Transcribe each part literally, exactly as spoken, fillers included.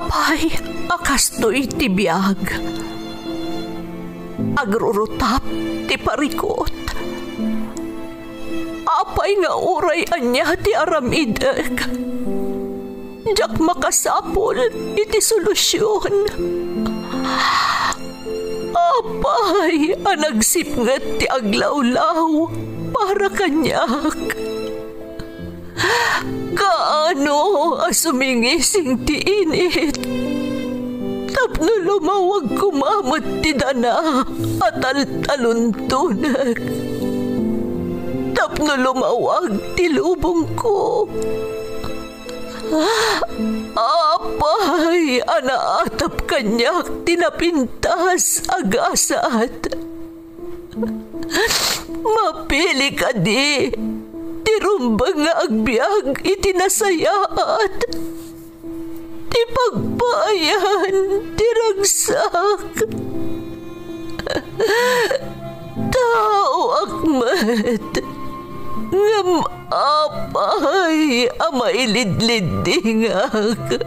Apay a kastoy ti biag? Agrurutap ti parikut. Apay nga uray ania ti aramidek, diak makasapul iti solusion. Apay a nagsipnget ti aglawlaw para kaniak? Kaano a sumingising ti init tapno lumawag koma met ti dana a taltaluntonek, tapno lumawag ti lubongko? Apay a naatap kaniak ti napintas a gasat? Mapili kadi ti rumbeng nga agbiag iti nasayaat, ti pagpaayan ti ragsak? Taoak met, ngem apay a mailidliddingak?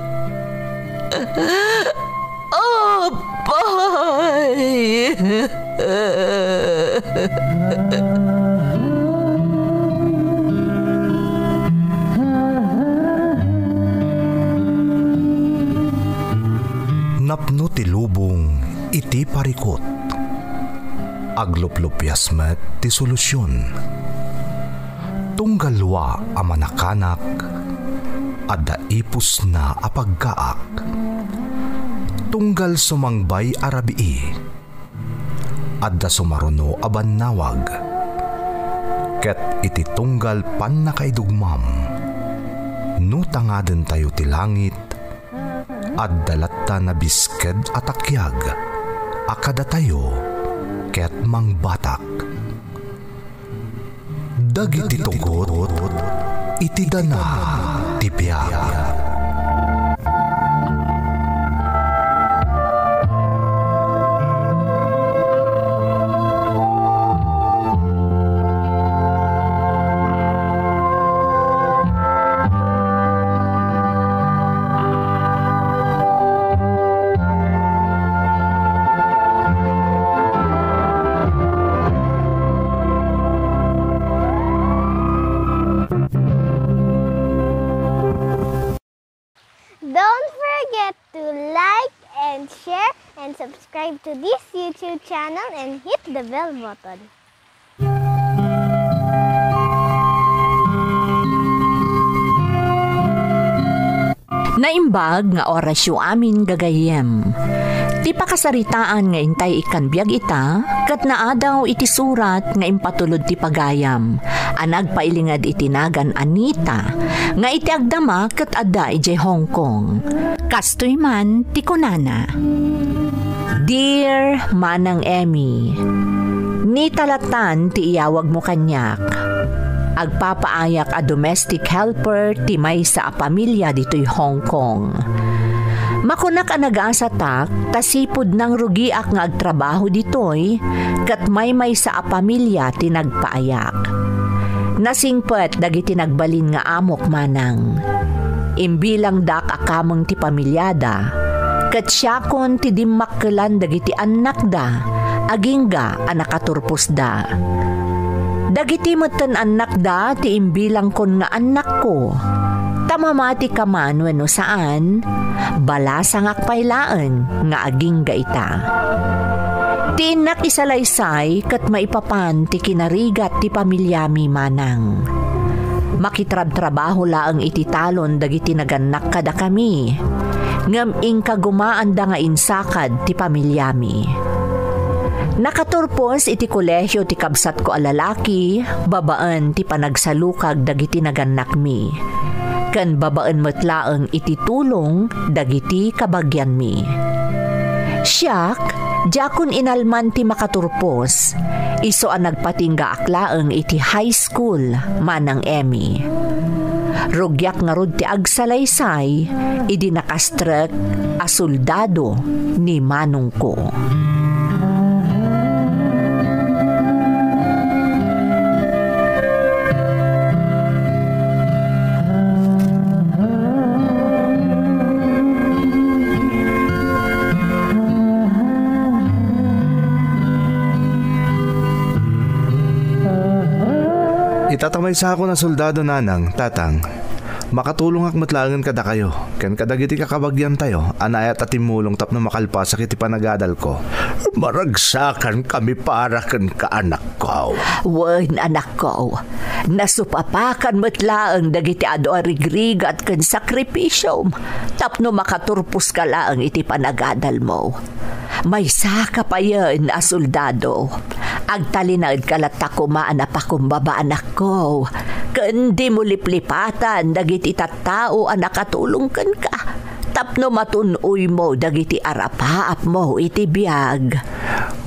Apay! Napno ti lubong iti parikut. Agluplupias met ti solusion. Tunggal wa a manakanak, adda ipusna a paggaak. Tunggal sumangbay a rabii, adda sumaruno a bannawag. Ket iti tunggal pannakaidugmam, no tangadentayo ti langit, adda latta nabisked a takiag a kadatayo ket mangbatak. Dagiti tugot iti dana ti biag. Don't forget to like and share and subscribe to this YouTube channel and hit the bell button. Naimbag nga orasyo amin, gagayyem. Ti pakasaritaan nga intay ikkan biag ita, ket naadaw iti surat nga impatulod ti pagayam a nagpailinged iti nagan a Nita, nga iti agdama ket adda idiay Hong Kong. Kastoy man ti kunana, Dear Manang Emmy, Nita latan ti iyawagmo kaniak. Agpapaayak a domestic helper ti maysa a pamilia ditoy Hong Kong. Makunak a nagasatak ta sipud nangrugiak nga agtrabaho ditoy, ket maymaysa a pamilia ti nagpaayak. Nasingpet dagiti nagbalin nga amok, manang. Imbilangdak a kameng ti pamiliada, ket siakon ti dimmakkelan dagiti annakda, agingga a nakaturposda. Dagiti metten annakda ti imbilangkon nga annakko, ta mamatika man wenno saan, balasangak pay laeng nga agingga ita. Ti innak isalaysay ket maipapan ti kinarigat ti pamiliami, manang. Makitrabtrabaho laeng iti talon dagiti nagannak kadakami, ngem inkagumaanda nga insakad ti pamiliami. Nakaturpos iti kolehio ti kabsatko a lalaki babaen ti panagsalukag dagiti nagannakmi, ken babaen met laeng iti tulong dagiti kabagianmi. Siak, diakon inalman ti makaturpos, isu a nagpatinggaak laeng iti high school, Manang Emmy. Rugiak ngarud ti agsalaysay idi nakastrek a soldado ni manongko. Ita ta maysakon a soldado, nanang, tatang, makatulongak met laengen kadakayo ken kadagiti kakabagiantayo a naayat a timmulong tapno makalpasak iti panagadalko. Maragsakankami para kenka, anakko. Wen, anakko, nasupapakan met laeng dagiti adu a rigrigat ken sakripisiom tapno makaturposka laeng iti panagadalmo. Maysaka payen a soldado. Agtalinaedka latta koma a napakumbaba, anakko, ken dimo liplipatan dagiti tattao a nakatulong kenka tapno matun-oymo dagiti arapaapmo iti biag.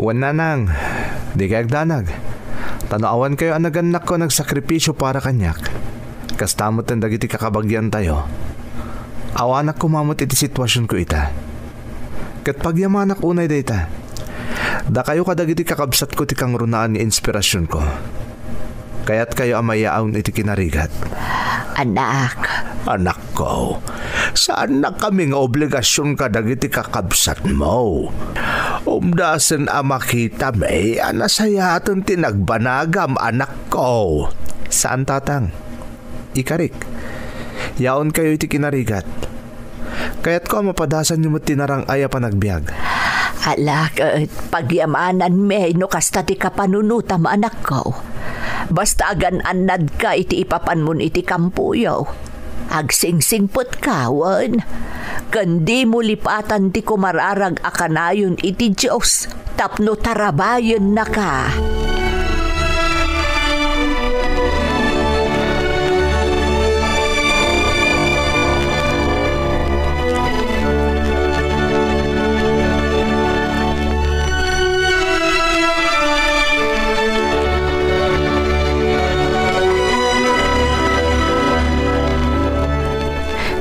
Wen, nanang, dikay agdanag. Ta no awankayo a nagannakko a nagsakripisio para kaniak, kasta metten dagiti kakabagiantayo, awanak koma met iti situasionko ita. Ket pagyamanak unay dayta. Dakayo kadagiti kakabsatko ti kangrunaan nga inspirasionko. Kayatkayo a mayaawn iti kinarigat. Anak. Anakko, saannakami nga obligasion kadagiti kakabsatmo. Umdasen a makitami a nasayaaten ti nagbanagam, anakko. Saan, tatang. Ikarik. Yaonkayo iti kinarigat. Kayatko a mapadasanyo met ti narang-ay a panagbiag. Ala, ket pagyamananmi no kasta ti kapanunotam, anakko. Basta agan-annadka iti ipapanmon iti kampoyo. Agsingsingpetka, wen, ken dimo lipatan ti kumararag a kanayon iti Dios tapno tarabayennaka.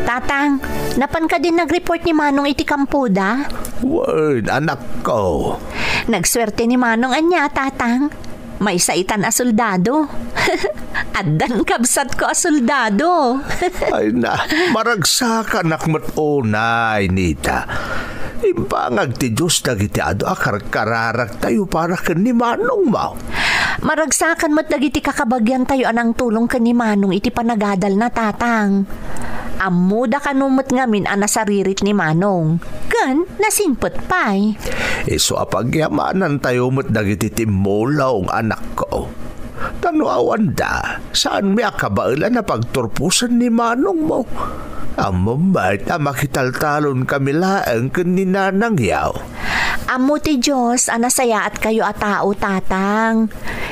Tatang, napan kadi nag-report ni Manong iti kampoda? Wen, anakko. Nagsuerte ni Manong ania, Tatang? Maysa itan a soldado. Addan kabsatko a soldado. Ay na, maragsakanak met unay, Nita. Imbangag ti Dios dagiti adu a karkararagtayo para ken ni Manongmo. Maragsakan met dagiti kakabagiantayo a nangtulong ken ni Manong iti panagadalna, Tatang. Ammoda kano met ngamin a nasaririt ni Manong. Ken nasingpet pay. Isu a pagyamanantayo met dagiti timmulong, anakko. Ta no awanda, saanmi a kabaelan a pagturposen ni Manongmo. Ammom met a makitaltalon kami laeng ken ni Nanangyo. Ammo ti Dios a nasayaatkayo a tao, Tatang.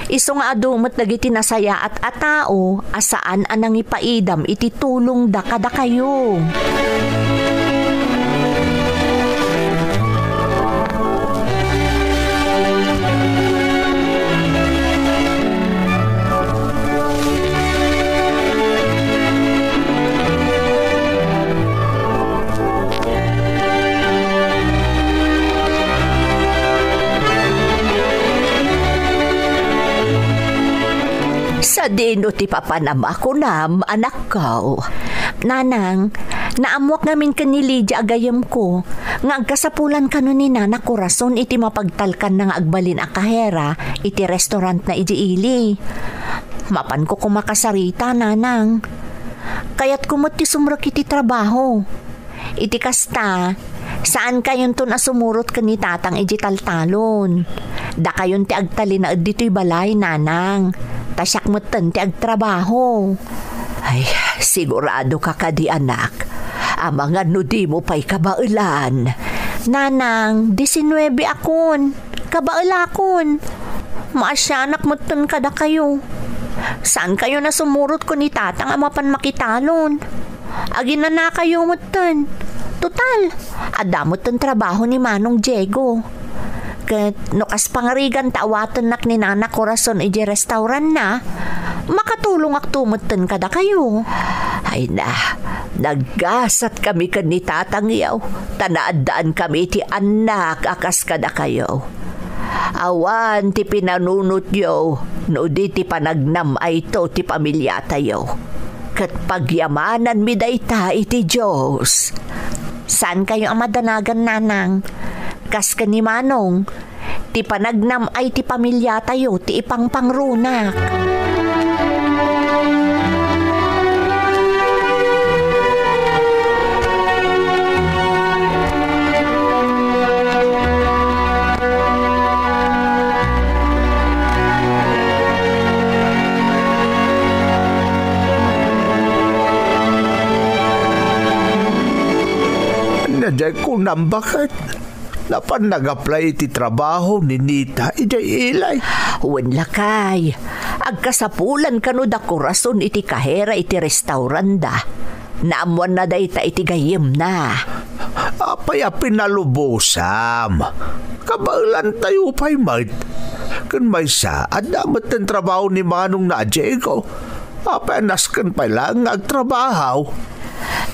Isu nga adu met dagiti nasayaat a tao a saan a nangipaidam iti tulongda kadakayo. Sadino ti papanam a kunam, anakko? Nanang, naammoak ngamin ken ni Lydia a gayyemko nga agkasapulan kano ni Nana Corazon iti mapagtalkanna nga agbalin a kahera iti restaurantna idiay ili. Mapanko koma kasarita, Nanang. Kayatko met ti sumrek iti trabaho. Iti kasta, saankayonton a sumurot ken ni Tatang idiay taltalon. Dakayon ti agtalinaed ditoy balay, Nanang. Ta siak metten ti agtrabaho. Ay, siguradoka kadi, anak? Amangan no dimo pay kabaelan. Nanang, disinnuebe akon. Kabaelakon. Maasianak metten kadakayo. Saankayon a sumurot ken ni Tatang a mapan makitalon. Aginanakayo metten. Total, adda metten trabaho ni Manong Diego. Ket no kas pangarigan ta awatennak ni Nana Corazon idiay restaurantna, makatulongakto metten kadakayo. Ay na, naggasatkami ken ni Tatangyo, ta naaddaankami iti annak a kas kadakayo. Awan ti pinanunotyo no di ti panagnam-ayto ti pamiliatayo. Ket pagyamananmi dayta iti Dios. Saankayo a madanagan, Nanang? Kas ken ni Manong, ti panagnam-ay ti pamiliatayo ti ipangpangrunak. Diay kunam, baket? Napan nag-apply iti trabaho ni Nita idiay Eli? Wen, lakay. Agkasapulan kano da Corazon iti kahera iti restauranda. Naammoanna dayta iti gayyemna. Apay a pinalubosam? Kabaelantayo pay met. Ken maysa, adda met ti trabaho ni manongna a Diego. Apay a nasken pay laeng nga agtrabaho?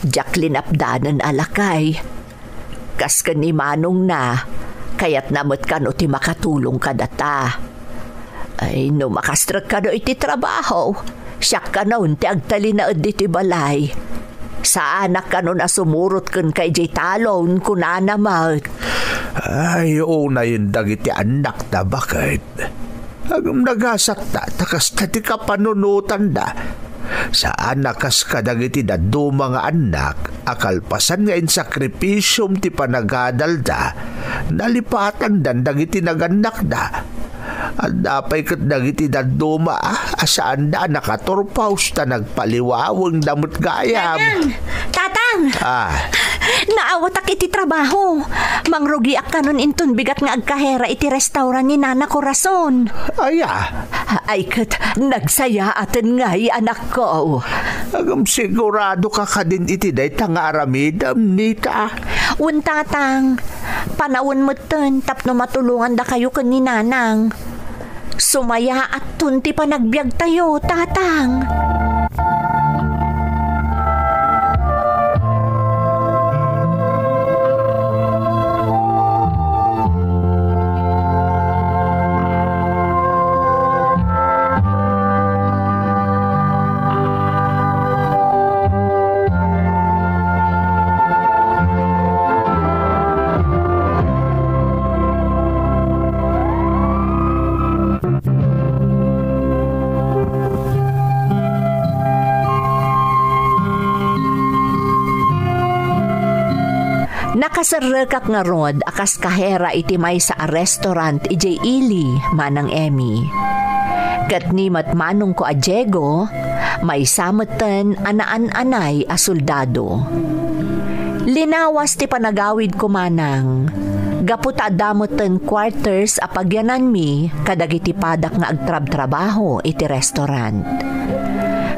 Diak linapdanen a, lakay. Kas ken ni manongna, kayatna met kano ti makatulong kadata. Ay, no makastrek kano iti trabaho, siak kanon ti agtalinaed ditoy balay. Saanak kanon a sumurot kenka idiay talon, kunana met. Ay, unayen dagiti annakta, baket? Ngem nagasat ta, ta kasta ti kapanunotanda. Saan a kas kadagiti dadduma nga annak a kalpasan nga insakripisiom ti panagadalda, nalipatandan dagiti nagannakda. Adda pay ket dagiti dadduma a, a saanda a nakaturpaos ta nagpaliwawengda met gayam. Nanang! Tatang! Ah. Naawatak iti trabaho. Mangrugiak kanon inton bigat nga agkahera iti restaurant ni Nana Corazon. Aya? Ay ket, nagsayaaten ngay, anakko. Ngem sigurado ka kadin iti dayta nga aramidem, Nita? Wen, Tatang. Panawen metten tapno matulongandakayo ken ni Nanang. Sumayaatton ti panagbiagtayo, Tatang. Nakaserrekak ngarud a kas kahera iti maysa a restaurant idiay Ili, Manang Emmy. Ket ni met manongko a Diego, maysa metten a naan-anay a soldado. Linawas ti panagawidko, Manang, gapu ta adda metten quarters a pagyananmi kadagiti padak nga agtrabtrabaho iti restaurant.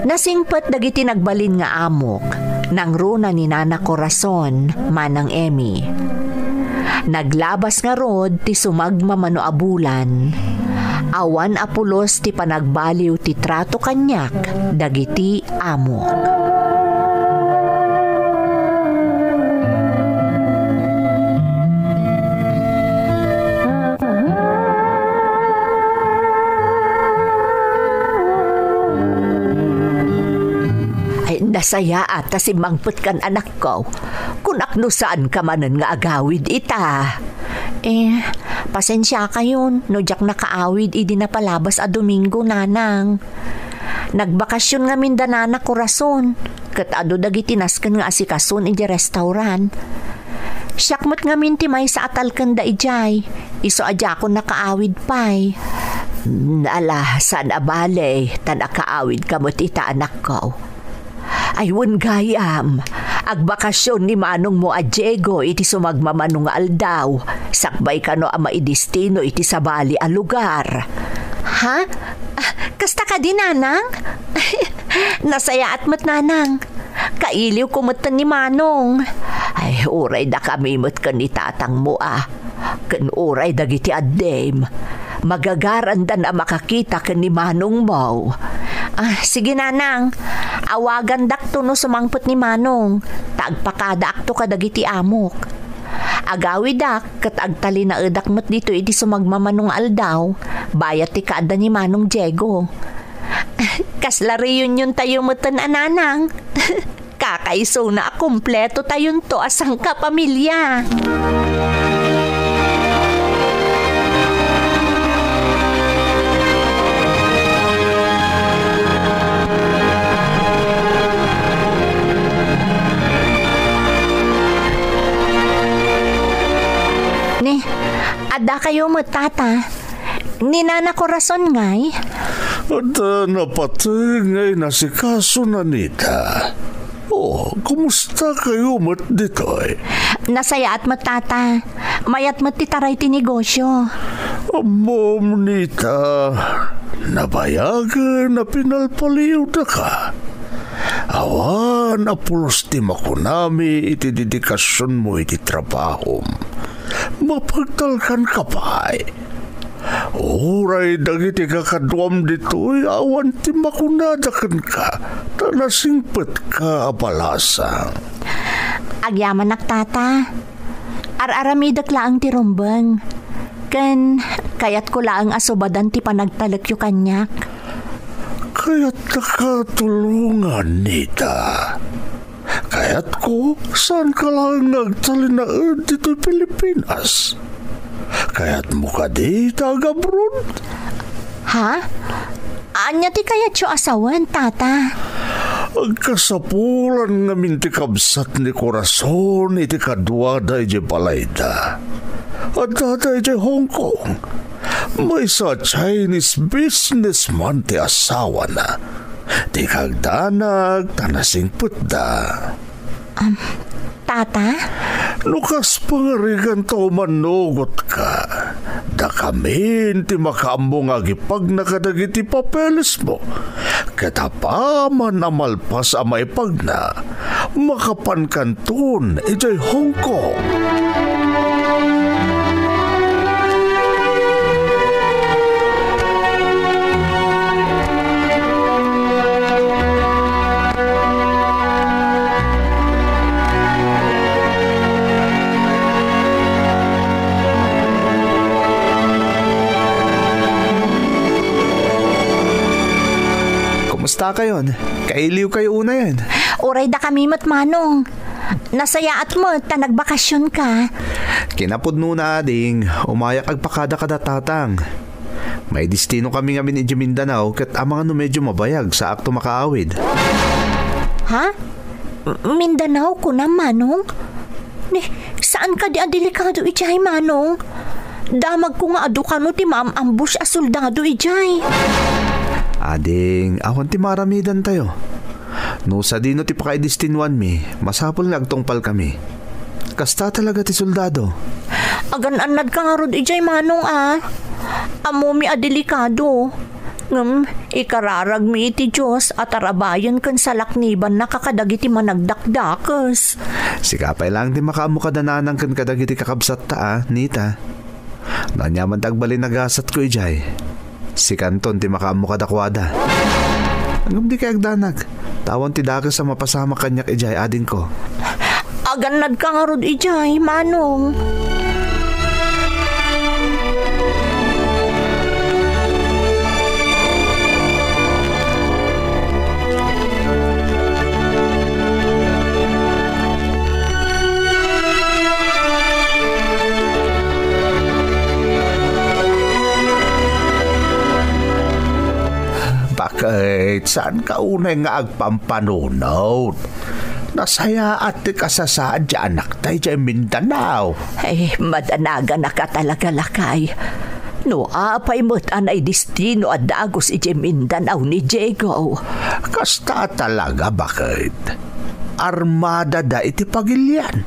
Nasingpet dagiti nagbalin nga amok, nangruna ni Nana Corazon, Manang Emmy. Naglabas ngarud ti sumagmamano a bulan. Awan a pulos ti panagbaliw ti trato kaniak dagiti amok. Ay, nasayaat ta simmangpetkan, anakko. Kunak no saanka manen nga agawid ita. Eh, pasensiakayon no diak nakaawid idi napalabas a Domingo, Nanang. Nagbakasyon ngamin da Nana Corazon, ket adu dagiti nasken nga asikason idi restaurant. Siak met ngamin ti maysa a talkenda idiay, isu a diakon nakaawid pay. Ala, saan a bale, ta nakaawidka met ita, anakko. Ay, wen gayam, agbakasyon ni manongmo a Diego iti sumagmamano nga aldaw, sakbay kano a maidestino iti sabali a lugar. Ha? Ah, kasta kadi, Nanang? Nasayaat met, Nanang. Kailiwko metten ni Manong. Ay, uray dakami met ken ni tatangmo a. Ken uray dagiti addim, magagarandan a makakita ken ni manongmo. Ah, sige, Nanang, awagandakto no sumangpet ni Manong, ta agpakadaakto kadagiti amok. Agawidak ket agtalinaedak met ditoy iti sumagmamano nga aldaw, bayat ti kaadda ni Manong Diego. Kasla reunion tayo metten a, Nanang. Kakaisuna a kumpleto tayonto a sangkapamilya. Ne, adda kayo met, Tata. Ni Nana Corazon ngay? Adda napateg nga inasikaso na nita. Oh, kumusta kayo met ditoy? Nasayaat met, Tata. Mayat met ti taray ti negosyo. Ammom, Nita, nabayagen a pinalpaliwdaka. Awan a pulos ti makunami iti dedikasionmo iti trabahom. Mapagtalkanka pay. Uray dagiti kakaduam ditoy awan ti makunada kenka, ta nasingpetka a balasang. Agyamanak, Tata. Ar-aramidek laeng ti rumbeng. Ken kayatko laeng a subadan ti panagtalekyo kaniak. Kayattaka tulongan, Nita. Kayatko, saanka laeng nga agtalinaed ditoy Pilipinas. Kayatmo kadi ta agabroad? Ha? Ania ti kayatyo a sawen, Tata? Agkasapulan ngamin ti kabsat ni Corazon iti kaduada idiay balayda. Addada idiay Hong Kong. Maysa a Chinese businessman ti asawana. Dika agdanag ta nasingpetda. Um, Tata? No kas pangariganto manugotka, dakamin ti makaammo nga agipagna kadagiti papelesmo. Ket apaman a malpas a maipagna, makapankanton idiay Hong Kong. Kumusta kayon? Kailiw kayo unayen? Uray dakami met, Manong. Nasayaat met ta nagbakasionka. Kinapudnona, ading, umayak agpakada kada tatang. Maidestino kami ngamin idiay Mindanao ket amangan no medyo mabayag, saakto makaawid. Ha? M-, Mindanao, kunam, Manong? Ni, saan kadi a delikado idiay, Manong? Damagko nga adu kano ti maam-ambush a soldado idiay. Ading, awan ti maaramidantayo. No sadino ti pakaidestinuanmi, masapul nga agtungpalkami. Kasta talaga ti soldado. Agan-annadka ngarud idiay, Manong, a. Ammomi a delikado. Ngem, ikararagmi iti Dios a tarabayen ken salaknibanna kadagiti managdakdakes. Sika pay laeng ti makaammo kada nanang ken kadagiti kakabsatta, a, Nita. No aniaman ti agbalin a gasatko idiay, sikanton ti makaammo kadakuada. Ngem dika agdanag, ta awan ti dakes a mapasamak kaniak idiay, adingko. Agannadka ngarud idiay, Manong. Baket, saanka unay nga agpampanunot? Nasayaat ti kasasaad ti anakta idiay Mindanao. Ay, madanaganaka talaga, lakay. No apay met a naidestino a dagus idiay Mindanao ni Diego. Kasta talaga, baket. Armadada iti pagilian.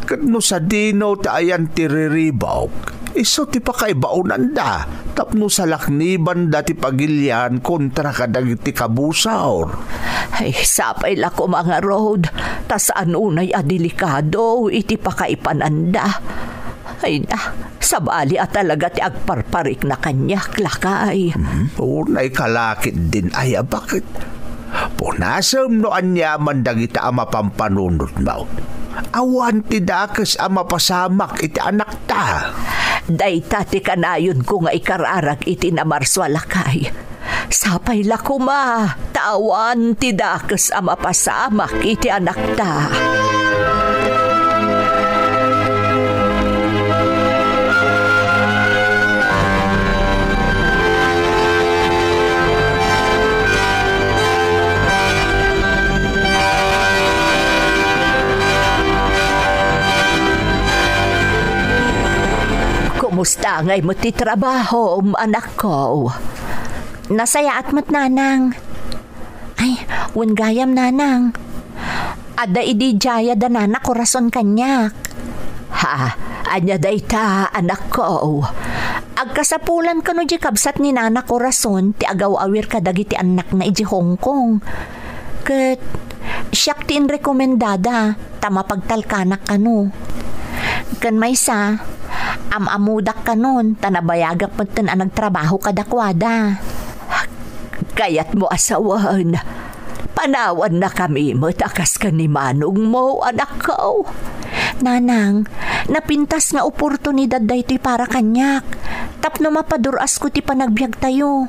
Ket no sadino ti ayan ti riribuk, isu ti pakaibaonanda tapno salaknibanda ti pagilian kontra kadagiti kabusor. Ay, sapay la koma ngarud, ta saan unay a delikado iti pakaipananda. Ay na, sabali a talaga ti agparparikna kaniak, lakay. Hmm, unay kalakit din ay a baket. Punasem no aniaman dagita a mapampanunotmo. Awan ti dakes a mapasamak iti anakta. Dayta ti kanayonko nga ikararag iti Namarso a lakay. Sapay la koma, ta awan ti dakes a mapasamak iti anakta. Kumusta ngay met ti trabahom, anakko? Nasayaat met, nanang. Ay, wen gayam, nanang. Adda idi diay a da Nana Corazon kaniak. Ha, ania dayta, anakko? Agkasapulan kano diay kabsat ni Nana Corazon ti agaw-awir kadagiti annakna idiay Hong Kong. Ket siak ti inrekomendada ta mapagtalkanak kano. Ken maysa, am-ammodak kanon ta nabayagak metten a nagtrabaho kadakuada. Kayatmo a sawen, panawannakami met a kas ken ni manongmo, anakko. Nanang, napintas nga oportunidad daytoy para kaniak tapno mapadur-asko ti panagbiagtayo.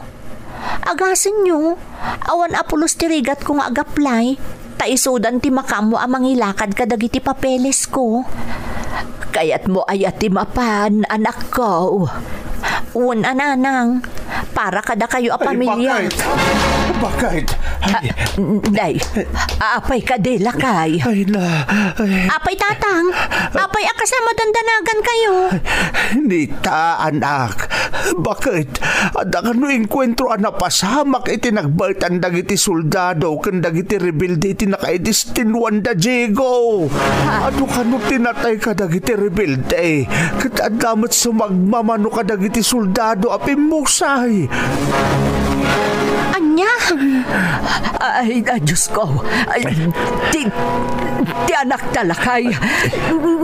Agasenyo, awan a pulos ti rigatko nga agaplay, ta isudan ti makaammo a mangilakad kadagiti papelesko. Kayatmo aya ti mapan, anakko? Wen a, nanang, para kadakayo a pamilia. Ay, bakit? Bakit? Ay. Ah, nay, apay kadi, lakay? Ay, na, ay. Apay, tatang? Apay a kas a madandanagan kayo? Nita, anak. Bakit? Adda kano enkuentro a napasamak iti nagbaetan dagiti soldado ken dagiti rebelde iti nakaidis- Tinwanda, Diego. Adu kano ti natay kadagiti rebelde, ket adda met sumagmamano kadagiti soldado a pimmusay. Ania? Ay, a, Diosko. Ay, ti, ti anakta lakay.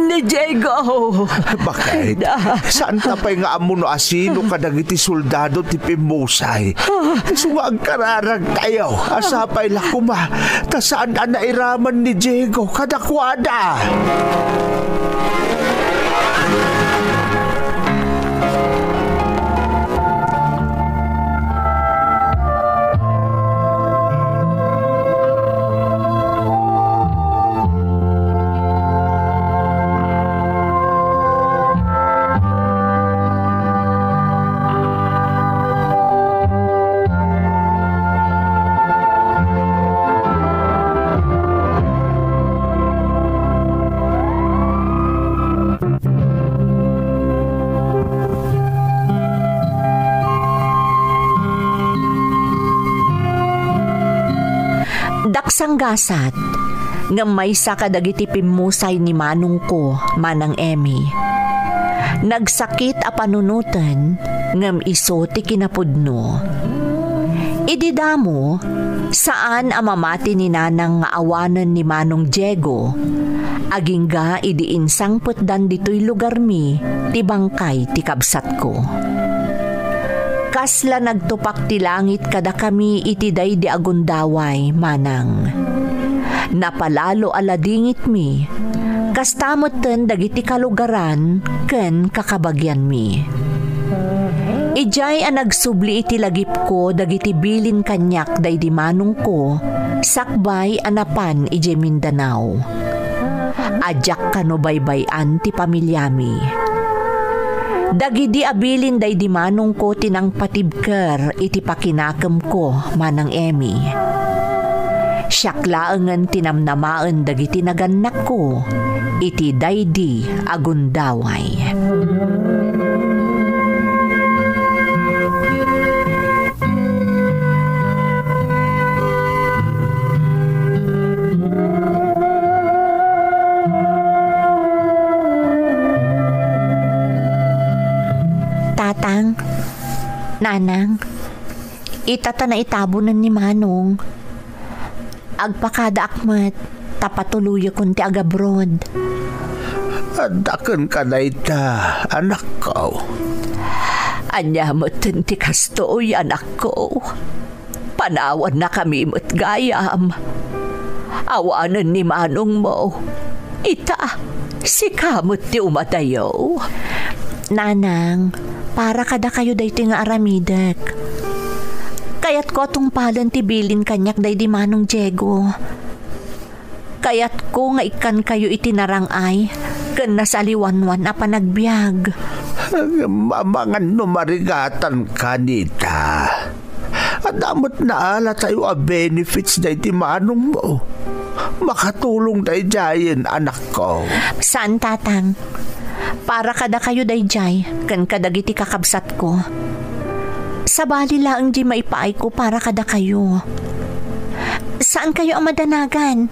Ni Diego. Bakit? Ay, da. Saanta pay nga ammo no asino kadagiti soldado ti pimmusay? Isu nga agkararagtayo, a sapay la koma, ta saan a nairaman ni Diego kadakuada. Daksanggasat, ngem maysa kadagiti pimmusay ni manongko, Manang Emmy. Nagsakit a panunoten, ngem isu ti kinapudno. Idi damo, saan a mamati ni Nanang nga awanen ni Manong Diego, agingga idi insangpetdan ditoy lugarmi ti bangkay ti kabsatko. Kasla nagtupak ti langit kadakami iti daydi a gundaway, Manang. Napalalo a ladingitmi, kasta metten dagiti kalugaran ken kakabagianmi. Idiay a nagsubli iti lagipko dagiti bilin kaniak daydi manongko sakbay a napan idiay Mindanao. A diak kano baybay-an ti pamiliami. Dagidi a bilin daydi manongko ti nangpatibker iti pakinakemko, Manang Emmy. Siak laengen ti namnamaen dagiti nagannakko iti daydi a gundaway. Tatang, Nanang, ita ta naitabonen ni Manong. Agpakadaak met ta patuloyakon ti agabroad. Adda kenka dayta, anakko. Ania metten ti kastoy, anakko? Panawannakami met gayam. Awanen ni manongmo. Ita, sika met ti umadayo. Nanang, para kadakayo daytoy nga aramidek. Kayatko a tungpalen ti bilin kaniak daydi Manong Diego. Kayatko nga ikkankayo iti narang-ay ken nasaliwanwan a panagbiag. Amangan no marigatan ka, Nita. Adda met naalatayo a benefits daydi manongmo. Makatulong daydiayen, anakko. Saan, Tatang. Para kadakayo daydiay ken kadagiti kakabsatko. Sabali laeng diay maipaayko para kadakayo. Saankayo a madanagan.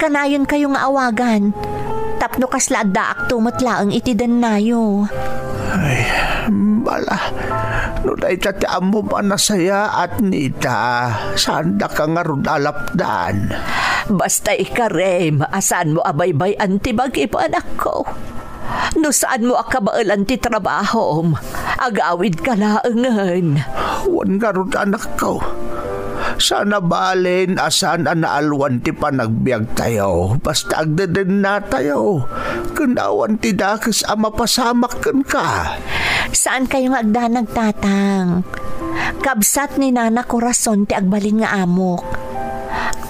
Kanayon kayo nga awagan, tapno kasla addaakto met laeng iti dennayo. Ay, bala, no dayta ti ammom a nasayaat, Nita, saandaka ngarud a lapdan. Basta ikarem a saanmo a baybay-an ti bagim, anakko. No saanmo a kabaelan ti trabahom, agawidka laengen. Wen ngarud, anakko. Saan a balin a saan a naalwan ti panagbiagtayo, basta agdedennatayo, ken awan ti dakes a mapasamak kenka. Saankayo nga agdanag, Tatang. Kabsat ni Nana Corazon ti agbalin nga amok.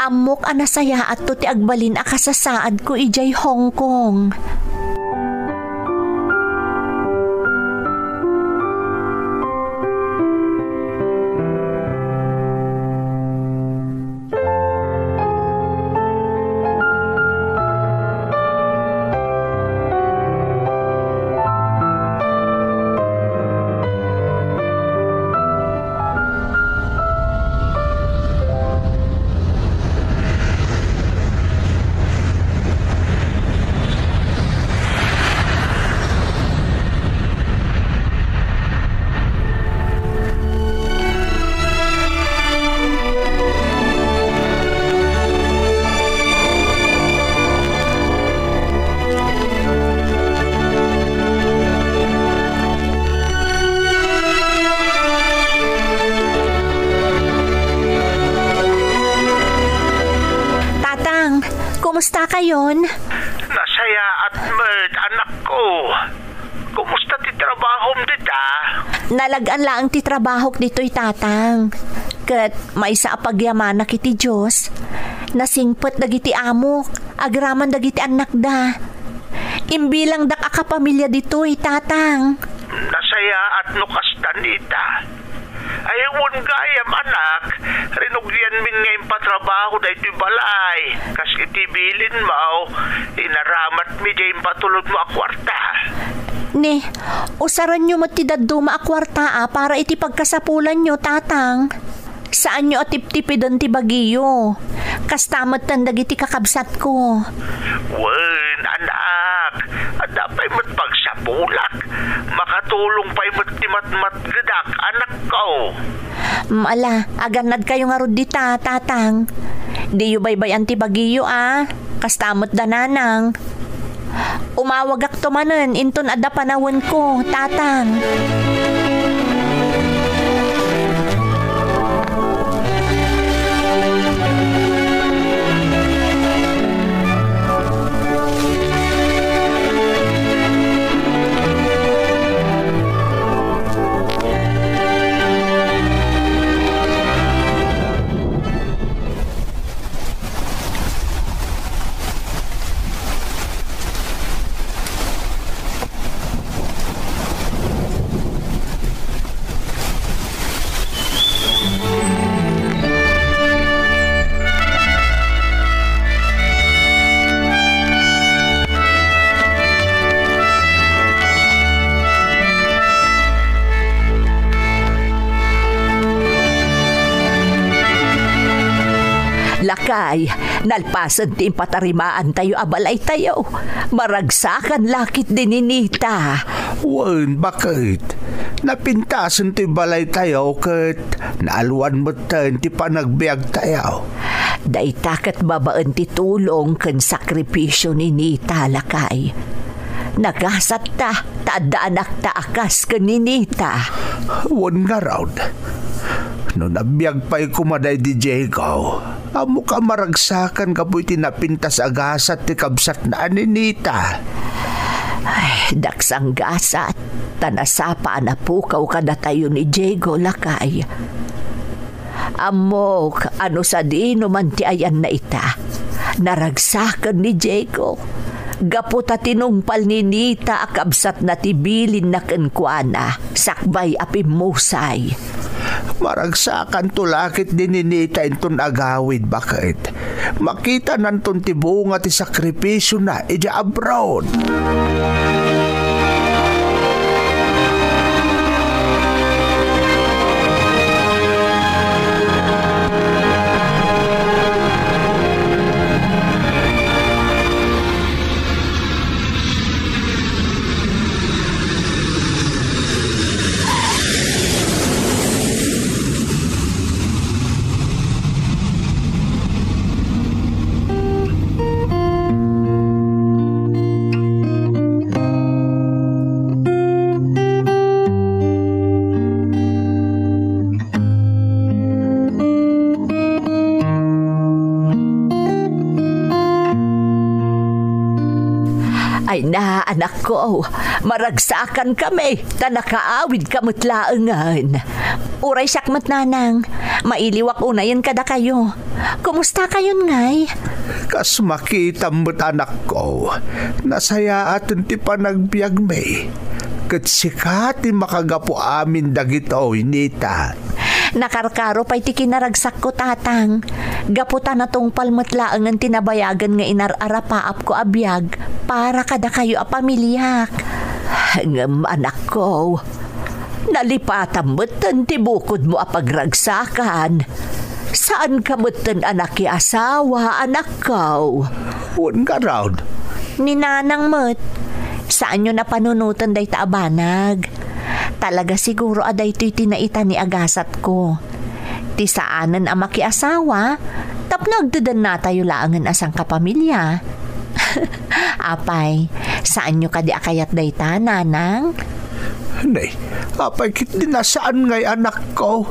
Ammok a nasayaatto ti agbalin a kasasaadko idiay Hong Kong. Tatang, kumusta kayon? Nasayaat met, anakko. Kumusta ti trabahom dita? Nalag-an laeng ti trabahok ditoy, Tatang. Ket maysa a pagyamanak iti Dios, nasingpet dagiti amok, agraman dagiti annakda. Imbilangdak a kapamilya ditoy, Tatang. Nasayaat no kasta, Nita. Ay, wen gayam, anak, rinugianmin nga impatrabaho daytoy balay. Kas iti bilinmo, inaramatmi diay impatulodmo a kuarta. Ni, usarenyo met ti dadduma a kuarta a para iti pagkasapulanyo, Tatang. Saanyo a tiptipiden ti bagiyo. Kasta metten dagiti kakabsatko. Wen, anak, adda pay met pagsapulak. Makatulong pay met ti matmatgedak, anakko. Mm, ala, agannadkayo ngarud dita, Tatang. Diyo baybay-an ti bagiyo, a. Kasta met da Nanang. Umawagakto manen inton adda panawenko, Tatang. Lakay, nalpasen ti impatarimaantayo a balaytayo. Maragsakan la ketdi ni Nita. Wen, baket. Napintasen ti balaytayo ket naalwan metten ti panagbiagtayo. Dayta ket babaen ti tulong ken sakripisio ni Nita, lakay. Nagasatta ta adda anakta a kas ken ni Nita. Wen ngarud, no nabiag pay koma daydi Diego, ammok a maragsakan gapu iti napintas a gasat ti kabsatna a ni Nita. Ay, daksanggasat, ta nasapa a napukaw kadatayo ni Diego, lakay. Ammok a no sadino man ti ayanna ita, naragsaken ni Diego. Gapu ta tinungpal ni Nita a kabsatna ti bilinna kenkuana, sakbay a pimmusay. Maragsakanto la ketdi ni Nita inton agawid, baket. Makitananton ti bunga ti sakripisiona idiay abroad. Ay na, anakko, maragsakankami, ta nakaawidka met laengen. Uray siak met, nanang, mailiwak unayen kadakayo. Kumustakayon ngay? Kas makitam met, anakko, nasayaaten ti panagbiagmi. Ket sika ti makagapu amin dagitoy, Nita. Nakarkaro pay ti kinaragsakko, Tatang. Gapu ta natungpal met laengen ti nabayagen nga inar-arapaapko a biag para kadakayo a pamiliak. Ngem, anakko, nalipatam metten ti bukodmo a pagragsakan. Saanka metten a nakiasawa, anakko. Wen ngarud? Ni nanang met. Saanyo a panunoten dayta a banag. Talaga siguro a daytoy ti naita ni agasatko. Ti saanen a makiasawa, tapno agdedennatayo laengen a sangkapamilya. Apay, saanyo kadi a kayat dayta, nanang? Nay, apay ketdi a saan ngay, anakko?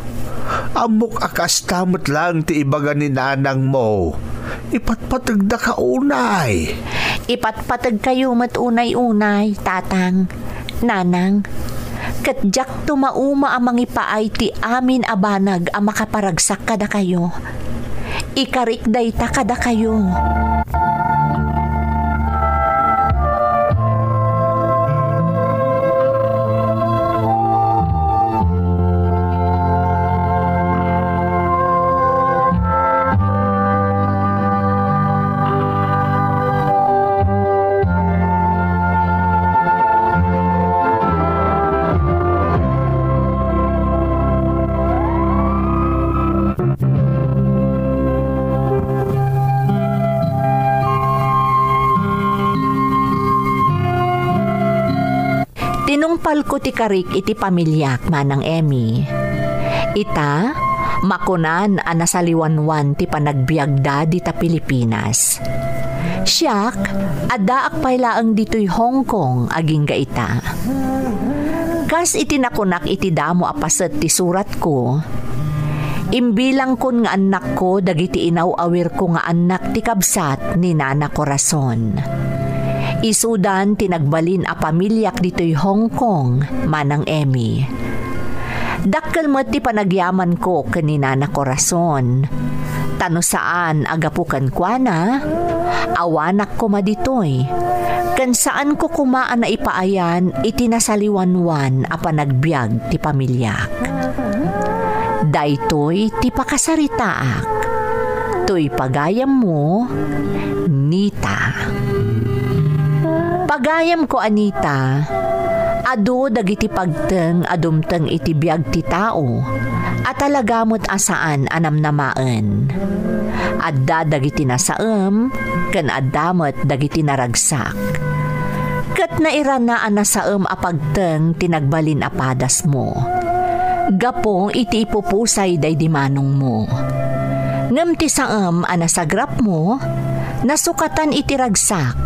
Ammok a kasta met laeng ti ibaga ni nanangmo. Ipatpategdaka unay. Ipatpategkayo met unay-unay, Tatang. Nanang, ket diak tumauma a mangipaay ti amin a banag a makaparagsak kadakayo. Ikarik dayta kadakayo. Tinungpalko ti karik iti pamiliak, Manang Emmy. Ita, makunan a nasaliwanwan ti panagbiagda dita Pilipinas. Siak, addaak pay laeng ditoy Hong Kong agingga ita. Kas iti nakunak iti damo a paset ti suratko, imbilangkon nga annakko dagiti inaw-awirko nga annak ti kabsat ni Nana Corazon. Isudan ti nagbalin a pamiliak ditoy Hong Kong, Manang Emmy. Dakkel met ti panagyamanko ken ni Nana Corazon. Ta no saan a gapu kenkuana, awanak koma ditoy, ken saanko koma a naipaayan iti nasaliwanwan a panagbiag ti pamiliak. Daytoy ti pakasaritaak. Toy pagayammo, Nita. Pagayamko a Nita, adu dagiti pagteng a dumteng iti biag ti tao a talaga met a saan a namnamaen. Adda dagiti nasaem ken adda met dagiti naragsak. Ket nairana a nasaem a pagteng ti nagbalin a padasmo. Gapu iti ipupusay daydi manongmo. Ngem ti saem a nasagrapmo, nasukatan iti ragsak,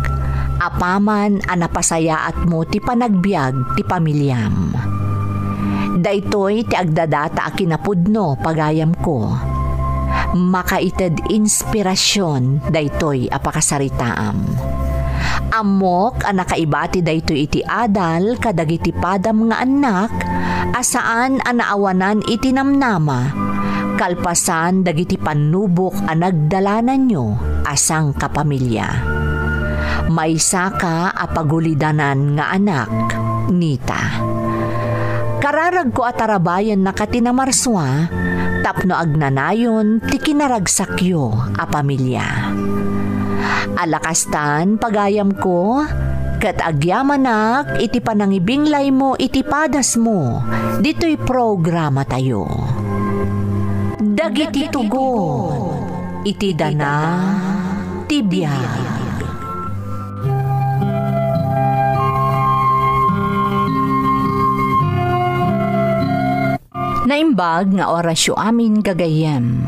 apaman a napasayaatmo ti panagbiag ti pamiliam. Daytoy ti agdadata a kinapudno, pagayamko. Makaited inspirasyon daytoy a pakasaritaam. Ammok a nakaibati daytoy iti adal kadagiti padam nga annak a saan a naawanan iti namnama, kalpasan dagiti pannubok a nagdalananyo a sangkapamilya. Maysaka a pagulidanan nga anak, Nita. Kararagko a tarabayennaka ti namarsua tapno agnanayon ti kinaragsakyo a pamilya. Ala kastan, pagayamko, ket agyamanak iti panangibinglaymo iti padasmo ditoy programatayo. Dagiti tugon iti dana ti biag. Naimbag nga orasyo amin, gagayyem.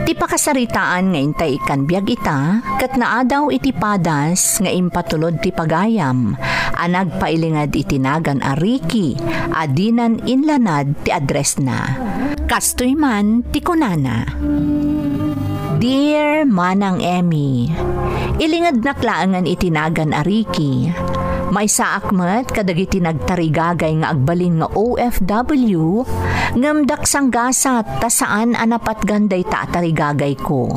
Ti pakasaritaan nga intay ikkan biag ita, ket naadaw iti padas nga impatulod ti pagayam a nagpailinged iti nagan a Ricky a dinan inlanad ti addressna. Kastoy man ti kunana, Dear Manang Emmy, ilingednak laengen iti nagan a Ricky. Maysaak met kadagiti nagtarigagay nga agbalin nga O F W, ngem dak sanggasat ta saan a napatgan dayta a tarigagayko.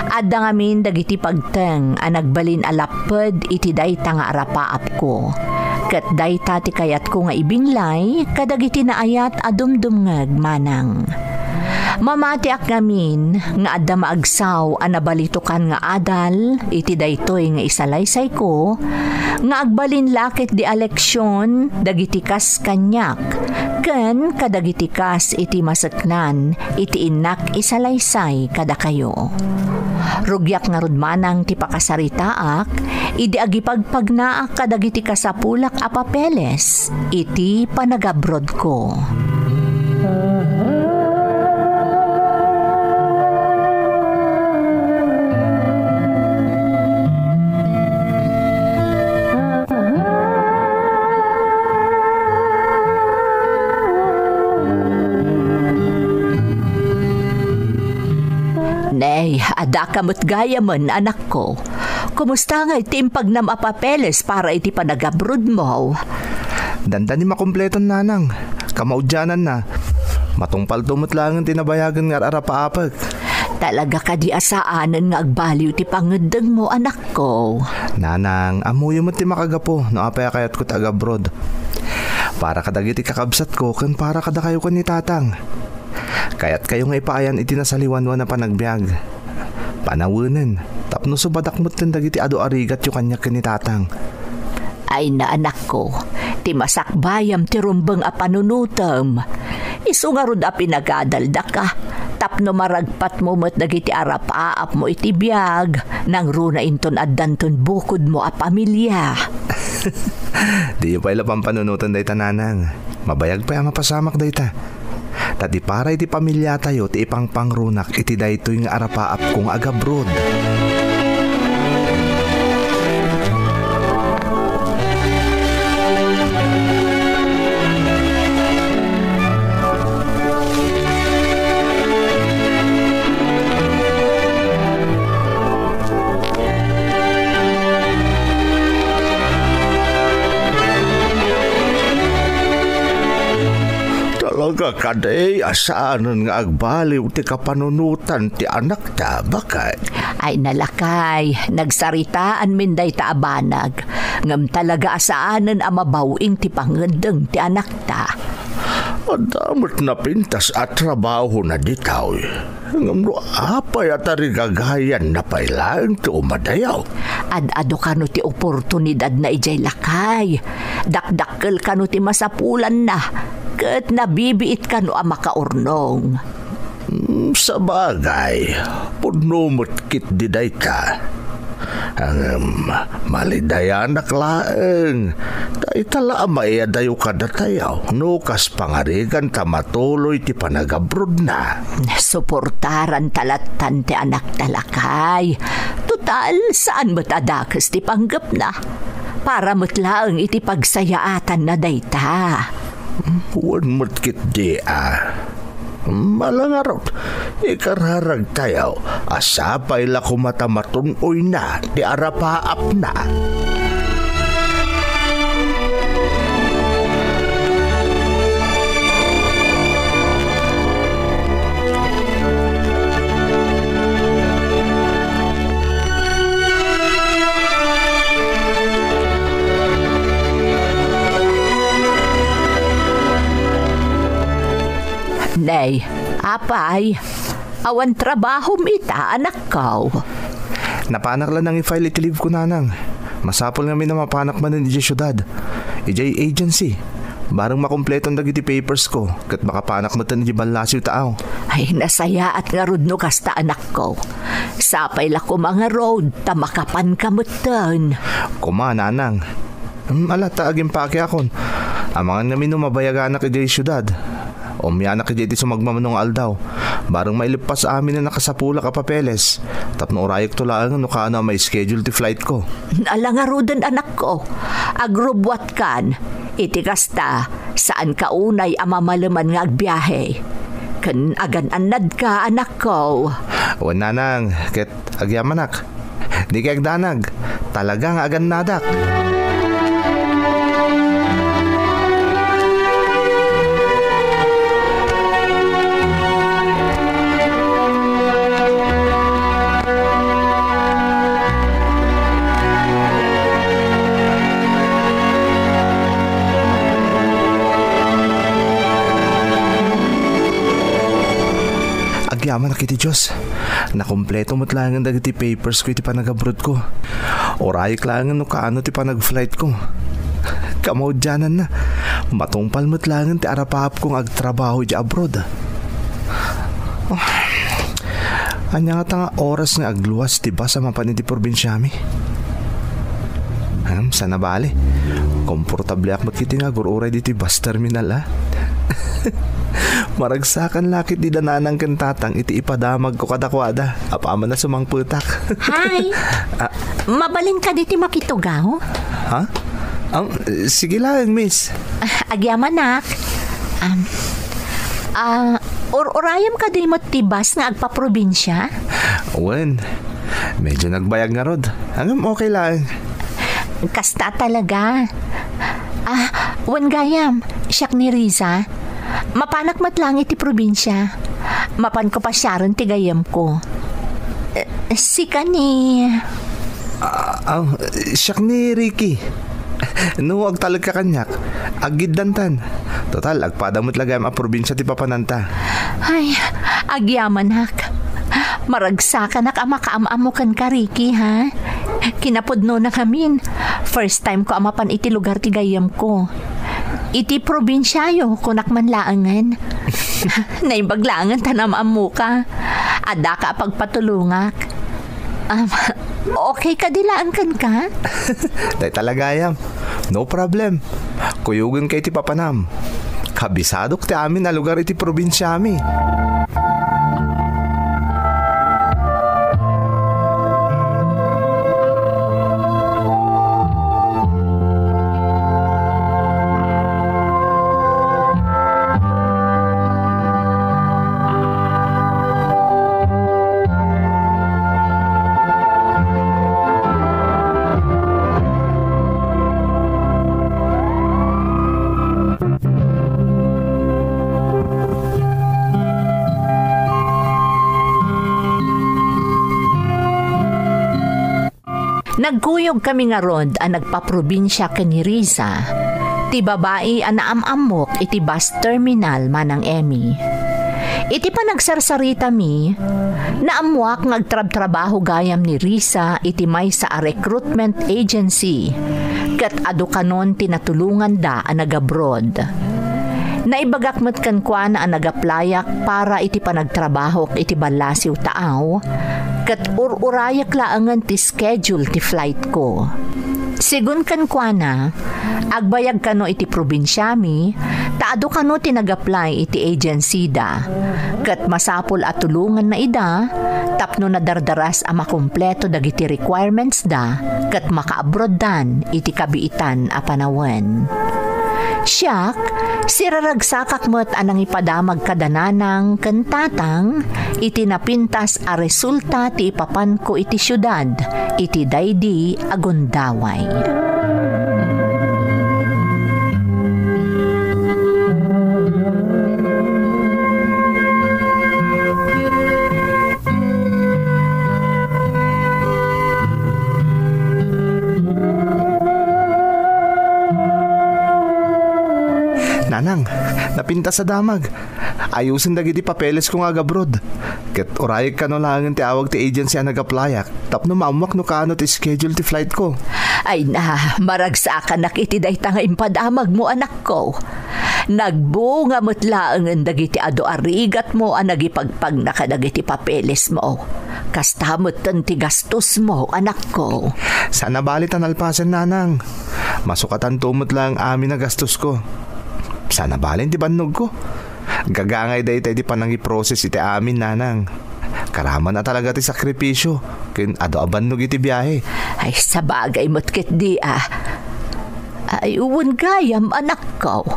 Adda ngamin dagiti pagteng a nagbalin a lapped iti dayta nga arapaapko. Ket dayta ti kayatko nga ibinglay kadagiti naayat a dumdumngeg manang. Mamatiak ngamin nga adda maagsaw a nabalitokan nga adal iti daytoy nga isalaysayko, nga agbalin la ketdi a leksion dagiti kas kaniak, ken kadagiti kas iti maseknan iti innak isalaysay kadakayo. Rugiak ngarud manang ti pakasaritaak idi agipagpagnaak kadagiti kasapulak a papeles iti panagabrodko. Nay, adda ka met gayamen, anakko. Kumusta ngay ti impagnam a papeles para iti panagabrodmo? Dandani makumpleton, nanang. Kamaudiananna. Matungpalto met laengen ti nabayagen nga ar-arapaapek. Talaga kadi a saanen nga agbaliw ti pangeddengmo, anakko? Nanang, ammoyo met ti makagapu no apay a kayatko ti agabroad. Para kadagiti kakabsatko ken para kadakayo ken ni Tatang. Kayatkayo nga ipaayan iti nasaliwanwan a panagbiag. Panawenen, tapno subadak metten dagiti adu a rigatyo kaniak ken ni Tatang. Ay na, anakko, ti masakbayam ti rumbeng a panunotem. Isu ngarud a pinagadaldaka, tapno maragpatmo met dagiti arapaapmo iti biag, nangruna inton addanton bukodmo a pamilia. Diyo pay la pampanunoten dayta, nanang. Mabayag pay a mapasamak dayta. Ta di para iti pamiliatayo ti ipangpangrunak iti daytoy nga arapaapko nga agabroad. Talaga kadi a saanen nga agbaliw ti kapanunotan ti anakta, baket? Ay na, lakay, nagsaritaanmin dayta a banag, ngem talaga a saanen a mabaw-ing ti pangeddeng ti anakta. Adda met napintas a trabahona ditoy. Ngem no apay a tarigagayanna pay laeng ti umadayo? Ad-adu kano ti oportunidadna idiay, lakay. Dakdakkel kano ti masapulanna, ket nabibiit kano a makaurnong. Mm, sabagay, pudno met ketdi dayta. Ngem, malidayanak laeng. Dayta la a maiyadayo kadatayo no kas pangarigan ta matuloy ti panagabrodna. Suportaranta lattan ti anakta, lakay. Total, saan met a dakes ti panggepna. Para met laeng iti pagsayaatanna dayta. Wen met ketdi a. Ala ngarud, ikararagtayo a sapay la koma ta matun-oyna ti arapaapna. Nay, apay, awan trabahom ita, anakko? Napanak la nangi-file iti leave ko, nanang. Masapul ngamin a mapanak manen idiay siudad, idiay agency. Bareng makumpleton dagiti papers ko, ket makapanak metten idiay ballasiw ta aw. Ay, nasayaat ngarud no kasta, anakko. Sapay la koma ngarud ta makapanka metten. Koma, nanang. Hmm, ala, ta agimpakiakon. Amangan ngamin no mabayaganak idiay siudad. Umianak idiay ti sumagmamano nga aldaw. Bareng maileppas amin a nakasapulak a papeles. Tapno urayekto laeng no kaano a ma-schedule ti flight ko. Ala ngaruden, anakko. Agrubbuatkan. Iti kasta, saanka unay a mamaleman nga agbiahe. Ken agan-annadka, anakko. Wen, nanang, ket agyamanak. Dika agdanag. Talaga nga agannadak. Yamanak iti Dios. Nakompleto met laengen dagiti papers ko iti panagabroad ko. Urayek laengen no kaano ti panagflight ko. Kamaudiananna, matungpal met laengen ti arapaap ko nga agtrabaho iti abroad. Ah, ania ngata nga oras nga agluas ti bus a mapan iti probinsiami? Ngem, saan a bale. Komportableak met iti nga agur-uray ditoy bus terminal, a. Maragsakan la ket dida nanang ken tatang iti ipadamagko kadakuada. Apaman a sumangpetak. Hi! Ah. Mabalin kadi ti makitugaw? Ha? Ang, sige lang, miss. Ah, agyamanak. Um, ah, ur-urayam kadi met ti bus nga agpaprobinsia? Wen, medyo nagbayag ngarud. Ngem okay lang. Kasta talaga. Ah, wen gayam, siak ni Riza. Mapanak met lang iti probinsia. Mapanko pasiaren ti gayyemko. Eh, sika ni... Ah, ah, siak ni Ricky. No agtalekka kaniak, aggiddantan. Total, agpada met la gayam a probinsia ti papananta. Ay, agyamanak. Maragsakanak a makaam-ammo kenka, Ricky, ha? Kinapudnona ngamin, first time ko a mapan iti lugar ti gayyemko. Iti probinsiayo, kunak man laengen. Naimbag laengen ta naam-ammoka. Addaka a pagpatulongak. Um, okay kadi laeng kenka? Dayta la gayam. No problem. Kuyogenka iti papanam. Kabisadok ti amin a lugar iti probinsiami. Nagkuyogkami ngarud a nagpaprobinsia ken ni Riza, ti babai a naam-ammok iti bus terminal, Manang Emmy. Iti panagsarsaritami, naammoak nga agtrabtrabaho gayam ni Riza iti maysa a recruitment agency, ket adu kanon ti natulonganda a nagabroad. Naibagak met kenkuana a nagaplayak para iti panagtrabahok iti ballasiw taaw, ket ur-urayek laengen ti schedule ti flightko. Sigun kenkuana, agbayag kano iti probinsiami, ta adu kano ti nag-apply iti agencyda, ket masapul a tulonganna ida tapno nadardaras a makumpleto dagiti requirementsda ket makaabroaddan iti kabiitan a panawen. Siak, siraragsakak met a nangipadamag kada nanang ken tatang iti napintas a resulta ti ipapanko iti siudad iti daydi a gundaway. Nanang, napintas a damag. Ayusen dagiti papelesko nga agabroad. Ket urayek kano laengen ti awag ti agency a nag-applyak tapno maammoak no kaano ti schedule ti flightko. Ay na, maragsakanak iti dayta nga impadamagmo, anakko. Nagbunga met laengen dagiti adu a rigatmo a nagipagpagna kadagiti papelesmo. Kasta metten ti gastosmo, anakko. Saan a bali ta nalpasen, nanang. Masukatanto met laeng amin a gastosko. Saan a balen ti bannogko. Gagangay dayta iti panangiproses iti amin, nanang. Karaman a talaga ti sakripisio ken adu a bannog iti biahe. Ay, sabagay met ketdi a. Ay, wen gayam, anakko.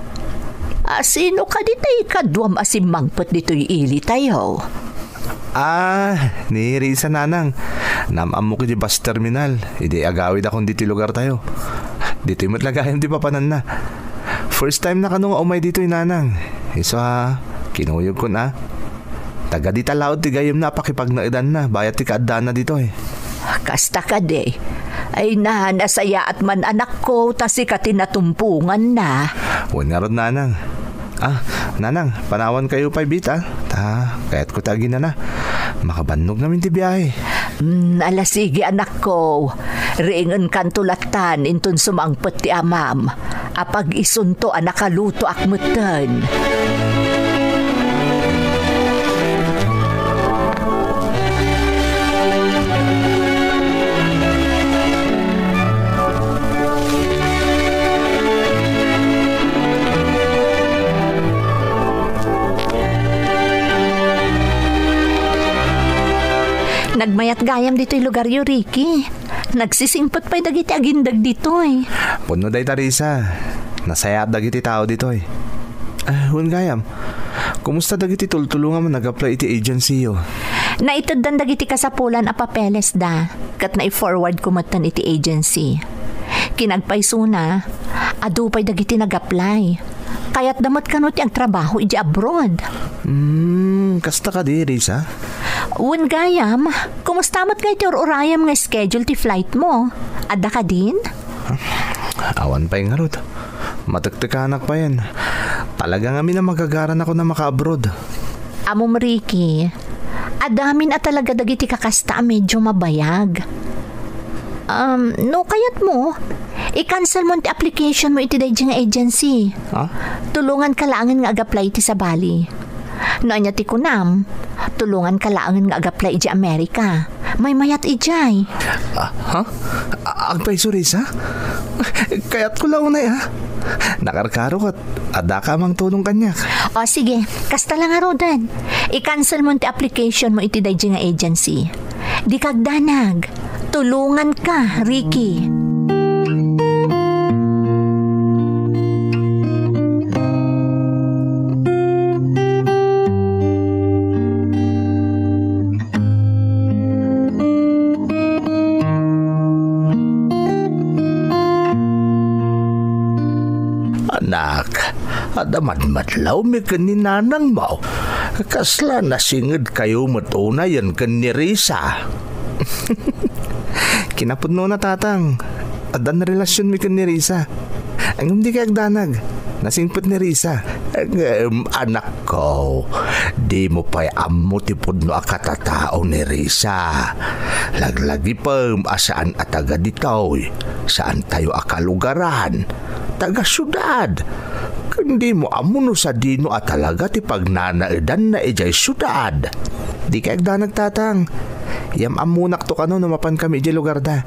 A, sino kadi ti ikaduam a simmangpet ditoy ilitayo? Ah, ni Risa, nanang. Naam-ammok iti bus terminal idi agawidakon ditoy lugartayo. Ditoy met la gayam ti papananna. First time na kano nga umay ditoy, nanang. Isu a, kinuyogkon a. Taga dita laud ti gayyemna a pakipagnaedanna bayat ti kaaddaanna ditoy. Kasta kadi. Ay na, nasayaat man, anakko, ta sika ti natumponganna. Wen ngarud, nanang. Ah, nanang, panawankayo pay bita. Ta, kayatko ti aginana. Makabannog ngamin ti biahe. Mm, ala sige, anakko. Riingenkanto lattan inton sumangpet ti amam. Apag isunto a nakalutoak metten. Nagmayat gayam ditoy lugaryo, Ricky. Nagsisingpet pay dagiti agindeg ditoy. Pudno dayta, Risa. Nasayaat dagiti tao ditoy. Ah, wen gayam, kumusta dagiti tultulongam a nag-apply iti agency-yo? Naiteddan dagiti kasapulan a papelesda, ket nai-forward ko metten iti agency. Kinagpaysona, adu pay dagiti nag-apply. Kayatda met kano ti agtrabaho iti abroad. Hmm, kasta kadi, Risa? Wen gayam, kumusta met ngay ti ur-urayam nga schedule ti flight mo? Adda kadin? Awan pay ngarud. Matektekanak payen. Talaga ngamin a magagaran ako a makaabroad. Ammom, Ricky, adamin a talaga dagiti kakasta a medyo mabayag. Um, no kayatmo, i-cancel mo ti application mo iti daydi nga agency. Ha? Tulonganka laengen nga ag-apply iti sabali. No ania ti kunam, tulonganka laengen nga ag-apply iti Amerika. Maymayat idiay. Ah, ha? A-, agpayso, Risa? Kayatko la unay, ha? Nakarkaro ket addaka a mangtulong kaniak. O, sige. Kasta la ngaruden. I-cancel mo ti application mo iti daydi nga agency. Dika agdanag. Tulonganka, Ricky. Anak, adda madmadlawmi ken ni nanangmo. Kasla nasingedkayo met unayen ken ni Risa? Kinapudnona, Tatang. Addan relasionmi ken ni Risa. Ngem dikay agdanag. Nasingpet ni Risa. Ngem, anakko, dimo pay ammo ti pudno a katatao ni Risa. Laglagipem a saan a taga ditoy. Saantayo a kalugaran. Taga siudad. Ken dimo ammo no sadino a talaga ti pagnanaedanna idiay siudad. Dikay agdanag, Tatang. Yam-ammonakto kano no mapankami idiay lugarda.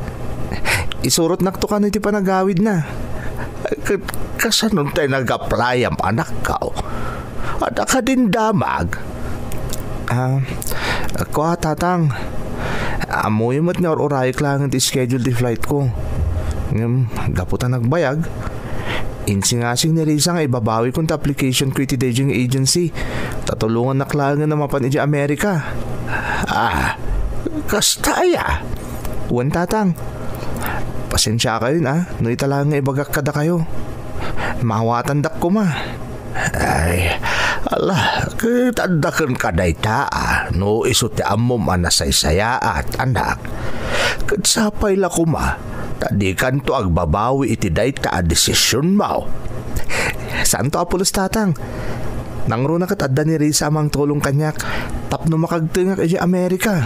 Isurotnakto kano iti panagawidna. Ket kasano tay nag-applyam, anakko? Adda kadin damag? Ah, kua, Tatang. Ammoyo met nga ur-urayek laengen ti schedule ti flight ko. Ngem, gapu ta nagbayag, insingasing ni Risa nga ibabawikon ti application ko iti daydi nga agency. Ta tulongannak laengen a mapan idiay Amerika. Ah, kasta aya? Wen, Tatang. Pasensiakayon, a, no ita laeng nga ibagak kadakayo. Maawatandak koma. Ay, ala, ket adda kenka dayta, a, no isu ti ammom a nasaysayaat, anak. Ket sapay la koma, ta dikanto agbabawi iti dayta a desisionmo. Saanto a pulos, Tatang. Nangruna ket adda ni Risa a mangtulong kaniak tapno makagtengak idiay Amerika.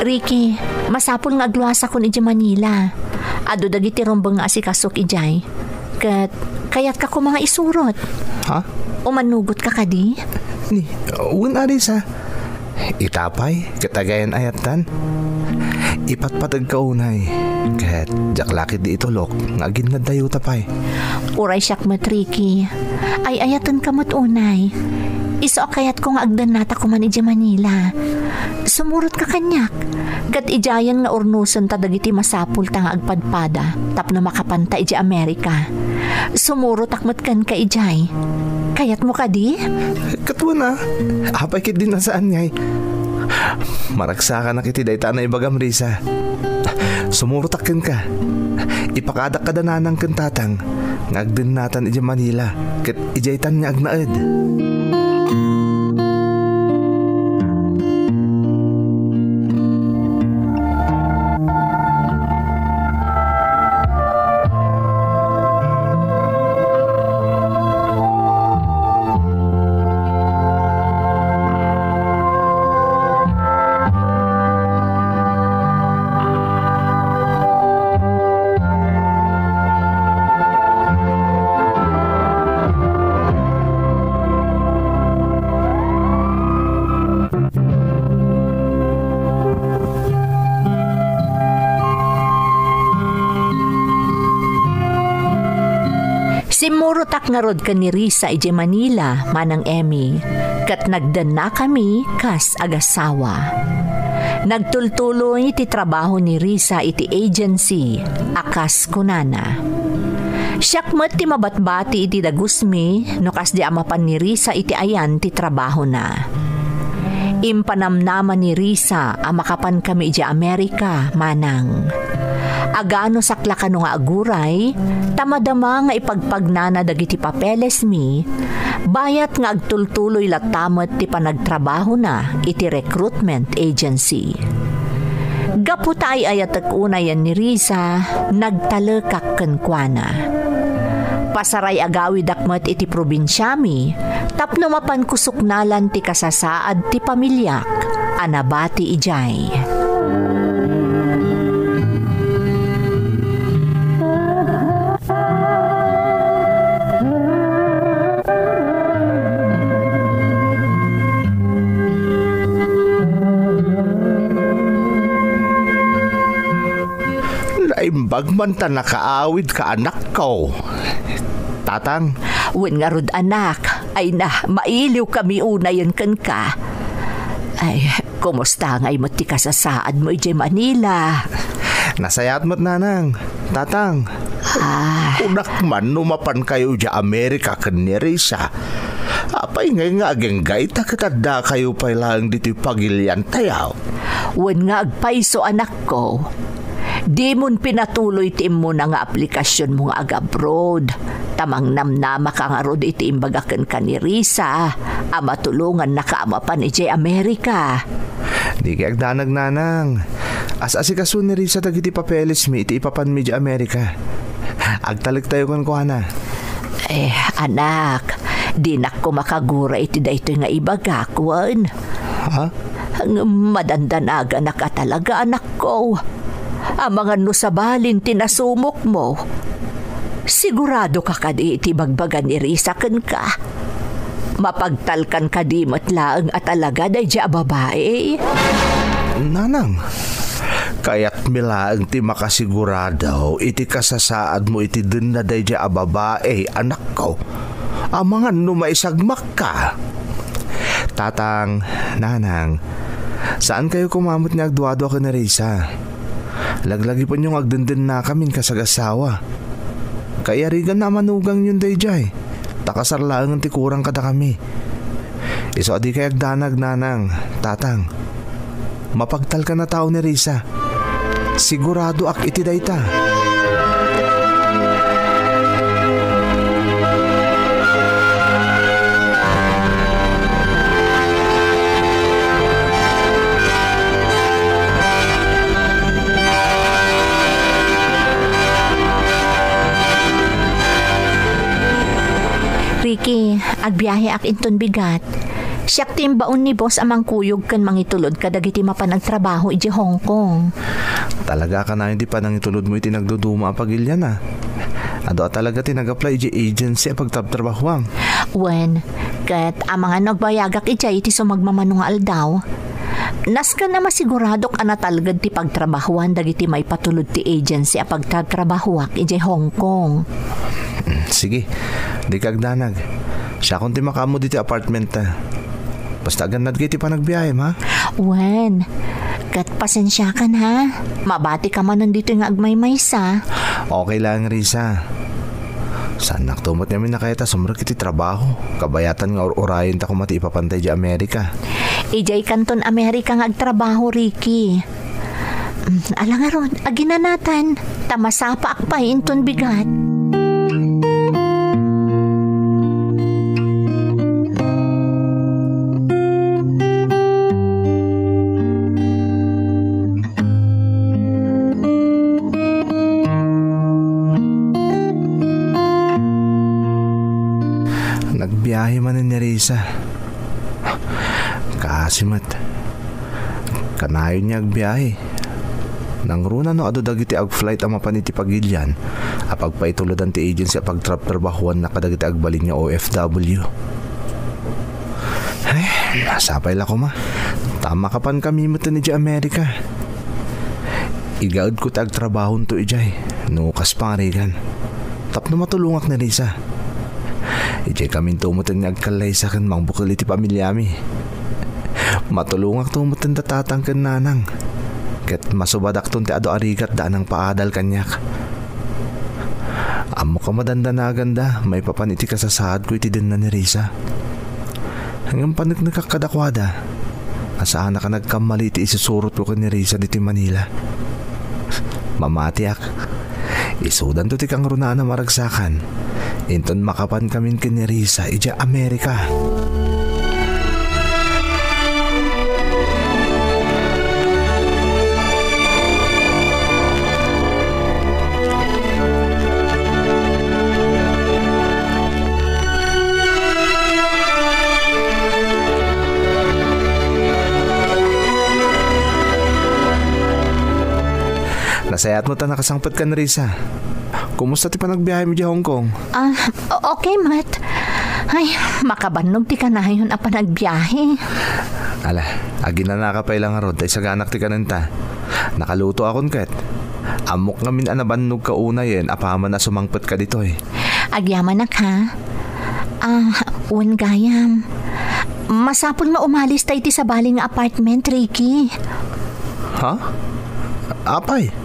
Ricky, masapul nga agluasakon idiay Manila. Adu dagiti rumbeng nga asikasok idiay. Ket kayatka koma nga isurot. Ha? Umanugotka kadi? Ni, wen, Risa. Ita pay, ket agayan-ayattan. Ipatpateg ka unay. Ket diak la ketdi itulok nga aginnaddayo ta pay. Uray siak met, Ricky. Ay-ayatenka met unay. Isu a kayatko nga agdannata koman idiay Manila. Sumurotka kaniak. Ket idiayen nga urnosenta dagiti masapulta nga agpadpada tapno makapanta idiay Amerika. Sumurotak met kenka idiay. Kayatmo kadi? Ket wen a, apay ketdi a saan ngay? Maragsakanak iti dayta a naibagam, Risa. Sumurotak kenka. Ipakadak kada nanang ken tatang nga agdennatan idiay Manila ket idiaytan nga agnaed. Simmurotak ngarud ken ni Risa idiay Manila, Manang Emmy, ket nagdennakami kas agasawa. Nagtultuloy ti trabaho ni Risa iti agency a kas kunana. Siak met ti mabatbati iti dagusmi no kasdi a mapan ni Risa iti ayan ti trabahona. Impanamnama ni Risa a makapankami idiay Amerika, Manang. Aganusak la kano nga aguray, ta madama nga ipagpagnana dagiti papelesmi, bayat nga agtultuloy latta met ti panagtrabahona iti recruitment agency. Gapu ta ay-ayatek unay ni Risa, nagtalekak kenkuana. Pasaray agawidak met iti probinsiami tapno mapanko suknalan ti kasasaad ti pamiliak a nabati idiay. Naimbag man ta nakaawidka, anakko. Tatang. Wen ngarud, anak, ay na, mailiwkami unayen kenka. Ay, kumusta ngay met ti kasasaadmo idiay Manila? Nasayaat met, nanang. Tatang. Ah. Kunak man no mapankayo idiay Amerika ken ni Risa. Apay ngay nga agingga ita ket addakayo pay laeng ditoy pagiliantayo? Wen nga agpayso, anakko. Dimon pinatuloy ti immuna nga aplikasionmo nga ag-abroad. Ta mangnamnamaka ngarud iti imbaga kenka ni Risa a matulongannaka a mapan idiay Amerika. Dika agdanag, nanang. As-asikaso ni Risa dagiti papelesmi iti ipapanmi idiay Amerika. Agtalektayo kenkuana. Eh, anak, dinak koma kagura iti daytoy nga ibagak, wen? Ha? Ngem madandanaganak a talaga, anakko. Amangan no sabalin ti nasumokmo. Siguradoka kadi iti ibagbaga ni Risa kenka? Mapagtalkan kadi met laeng a talaga daydiay a babai? Nanang, kayatmi laeng ti makasigurado iti kasasaadmo iti denna daydiay a babai, anakko. Amangan no maisagmakka. Tatang, nanang, saankayo koma met nga agduadua ken ni Risa. Laglagipenyo nga agdendennakamin kas agasawa. Kaiyariganna a manugangyon daydiay, ta kasar laengen ti kurang kadakami. Isu a dikay agdanag, nanang, tatang. Mapagtalkan a tao ni Risa. Siguradoak iti dayta. Ricky, agbiaheak inton bigat. Siak ti imbaon ni boss a mangkuyog ken mangitulod kadagiti mapan agtrabaho idiay Hong Kong. Talaga a kanayon ti panangitulodmo iti nagduduma a pagilian, a. Adu a talaga ti nag-apply idiay agency a pagtrabtrabahoam. Wen, ket amangan no agbayagak idiay iti sumagmamano nga aldaw. Nasken a masiguradok a natalged ti pagtrabahoan dagiti maipatulod ti agency a pagtrabtrabahoak idiay Hong Kong. Mm, sige, dika agdanag. Siakon ti makaammo ditoy apartment, a. Basta agannad kay ti panagbiahem, ha? Wen, ket pasensiakan, ha? Mabatika manen ditoy nga agmaymaysa. Okay lang, Risa. Saannak to met ngamin a kayat a sumrek iti trabaho. Kabayatan nga ur-urayen ta koma ti ipapanta idiay Amerika. Idiay kanton Amerika nga agtrabaho, Ricky. Ala ngarud, aginanatan, ta masapaak pay inton bigat. Nagbiahe manen ni Risa. Kaasi met. Kanayon nga agbiahe. Nangruna no adu dagiti ag-flight a mapan iti pagilian a pagpaitulodan ti agency a pagtrabtrabahuanna kadagiti agbalin nga O F W. Ay, sapay la koma. Ta makapankami met idiay Amerika. Igaedko ti agtrabahonto idiay, no kas pangarigan. Tapno matulongak ni Risa. Idiay kaminto met nga agkallaysa ken mangbukel iti pamiliami. Matulongakto met da tatang ken nanang. Ket masubadakton ti adu a rigatda a nangpaadal kaniak. Ammok a madandanaganda maipapan iti kasasaadko iti denna ni Risa. Ngem paneknekak kadakuada a saanak a nagkammali iti isusurotko ken ni Risa ditoy Manila. Mamatiak. Isudanto ti kangrunaan a maragsakan. Inton makapankamin ken ni Risa idiay Amerika. Nasayaat met a nakasangpet kan Risa. Kumusta ti panagbiahem idiay Hong Kong? Ah, o-, okay met. Ay, makabannog ti kanayon a panagbiahe. Ala, aginanaka pay la ngarud, ta isaganak ti kanenta. Nakalutoakon ket. Ammok ngamin a nabannogka unayen apaman a sumangpetka ditoy. Agyamanak, ha? Ah, wen gayam. Masapul nga umalis ta iti sabali nga apartment, Ricky. Ha? Apay?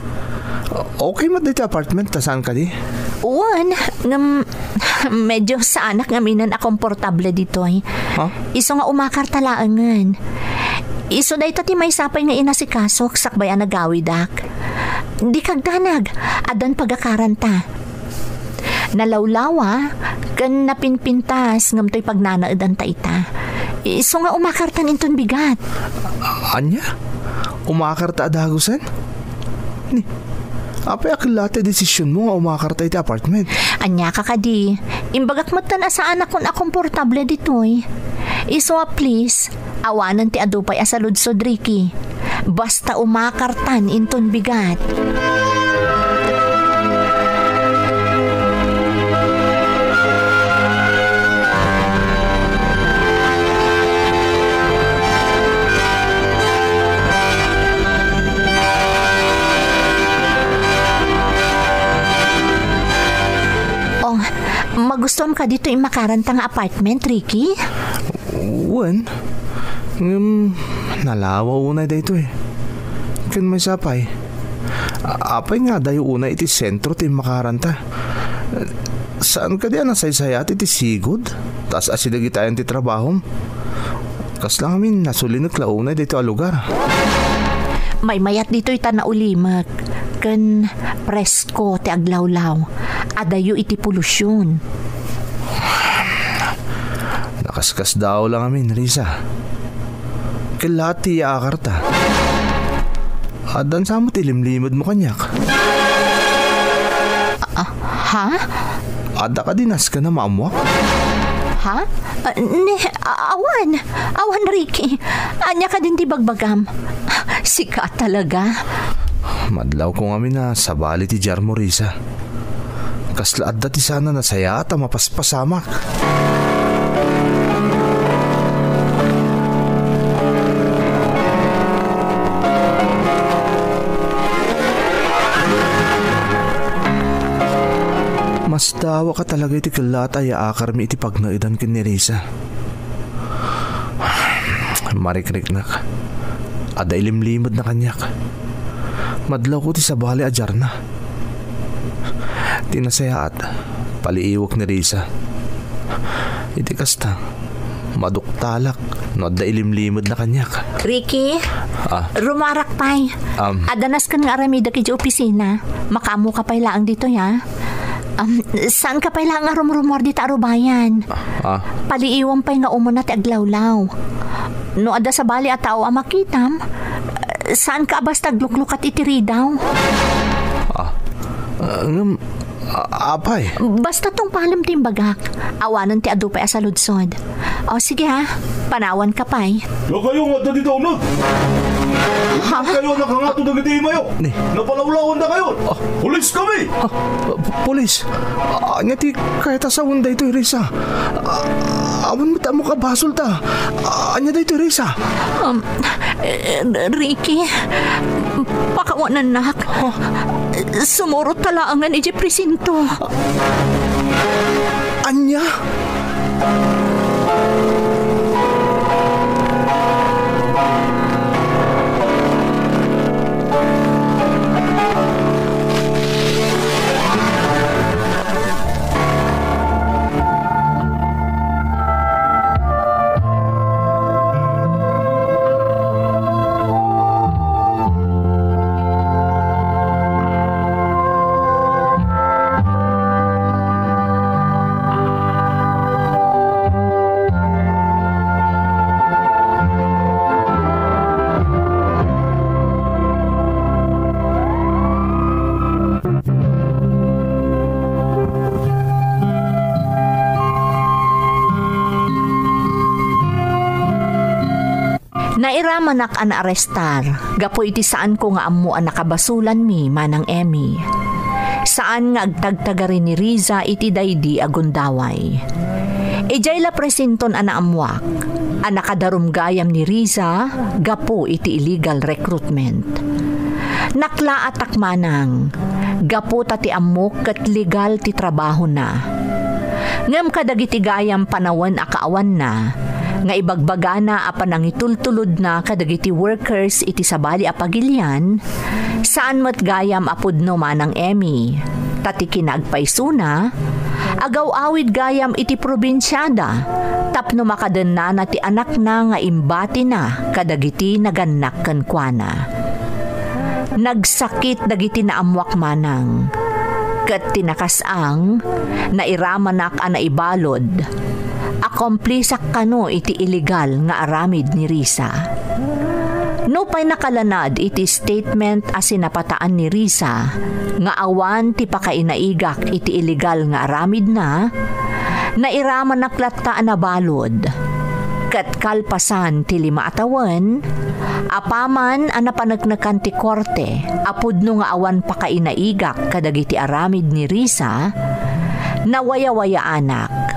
Okay met daytoy apartment, ta saan kadi? Wen, ngem medyo saanak ngamin a komportable ditoy. Ha? Isu nga umakarta laengen. Isu dayta ti maysa pay nga inasikasok sakbay a nagawidak. Dika agdanag, addan pagakaranta. Nalawlawa ken napinpintas ngem toy pagnanaedanta ita. Isu nga umakartan inton bigat. Ania? Umakarta a dagusen? Ni, apay a kellaat ti desisionmo nga umakarta iti apartment? Ania ka kadi? Imbagak metten a saanakon a komportable ditoy. Isu a please, awanen ti adu pay a saludsod, Ricky. Basta umakartan inton bigat. Oh, magustuam kadi toy imakaranta nga apartment, Ricky? Wen, ngem nalawa unay daytoy. Ken maysa pay, a-, apay nga adayo unay iti sentro ti immakaranta? Saan kadi a nasaysayaat iti sigud? Ta as-asideg itayen ti trabahom. Kasla ngamin nasulinek la unay daytoy a lugar. Maymayat ditoy ta naulimek ken presko ti aglawlaw. Adayo iti polusion. Nakaskasdaaw la ngamin, Risa. Kellaat ti yaakarta. Addan sa met ilimlimedmo kaniak. Ah, ha? Adda kadi nasken a maammoak? Ha? Ah, ne, a-, awan. Awan, Ricky. Ania kadin ti bagbagam? Sika talaga. Madlawko ngamin a sabali ti diarmo, Risa. Kasla adda ti saan a nasayaat a mapaspasamak. Masdaaw ka talaga iti kellaat a yaakarmi iti pagnaedan ken ni Risa. Marikriknak. Adda ilimlimedna kaniak. Madlawko ti sabali a diarna. Ti nasayaat, paliiwek ni Risa. Iti kasta, Maduktalak no adda ilimlimedna kaniak. Ricky, Ah. Rumarak pay. Um. Adda nasken nga aramidek idiay opisina. Makaammoka pay laeng ditoy, ha? Um, saanka pay laeng nga rumrumuar dita arubayan. Ah. Paliiwem pay nga umuna ti aglawlaw. No adda sabali a tao a makitam, saanka a basta agluklukat iti ridaw. Ah. Ah, ngem, ah, apay? Basta tungpalem ti imbagak. Awanen ti adu pay a saludsod. O, sige ha. Panawanka pay. Dakayo nga adda dita uneg. Ha? Dakayo nakangato dagiti imayo. Ni? Napalawlawandakayo. Ah. Pulis kami. Ah, p-, pulis. Ah, ania ti kayat a sawen daytoy, Risa? Ah, awan met ammok a basolta. Ah, ania daytoy, Risa? Um, eh, Ricky, pakawanennak. Huh? Sumurotta laengen idiay presinto. Ania? Nairamanak a naarestar gapu iti saanko nga ammo a nakabasolanmi, Manang Emmy. Saan nga agtagtagari ni Riza iti daydi a gundaway. Idiay la presinton a naammoak a nakadarum gayam ni Riza gapu iti illegal recruitment. Naklaatak manang, gapu ta ti ammok ket legal ti trabahona. Ngem kadagiti gayam panawen a kaawanna, nga ibagbagana a panangitultulodna kadagiti workers iti sabali a pagilian, saan met gayam a pudno, Manang Emmy, ta ti kinaagpaysona, agaw-awid gayam iti probinsiada tapno makadennana ti anakna nga imbatina kadagiti nagannak kenkuana. Nagsakit dagiti naammoak manang, ket ti nakas-ang, nairamanak a naibalud. Akomplisak kano iti illegal nga aramid ni Risa. Nupay nakalanad iti statement a sinapataan ni Risa nga awan ti pakainaigak iti illegal nga aramidna, nairamanak latta a nabalud. Ket kalpasan ti lima a tawen, apaman a napaneknekan ti korte a pudno nga awan pakainaigak kadagiti aramid ni Risa, nawayawayaanak.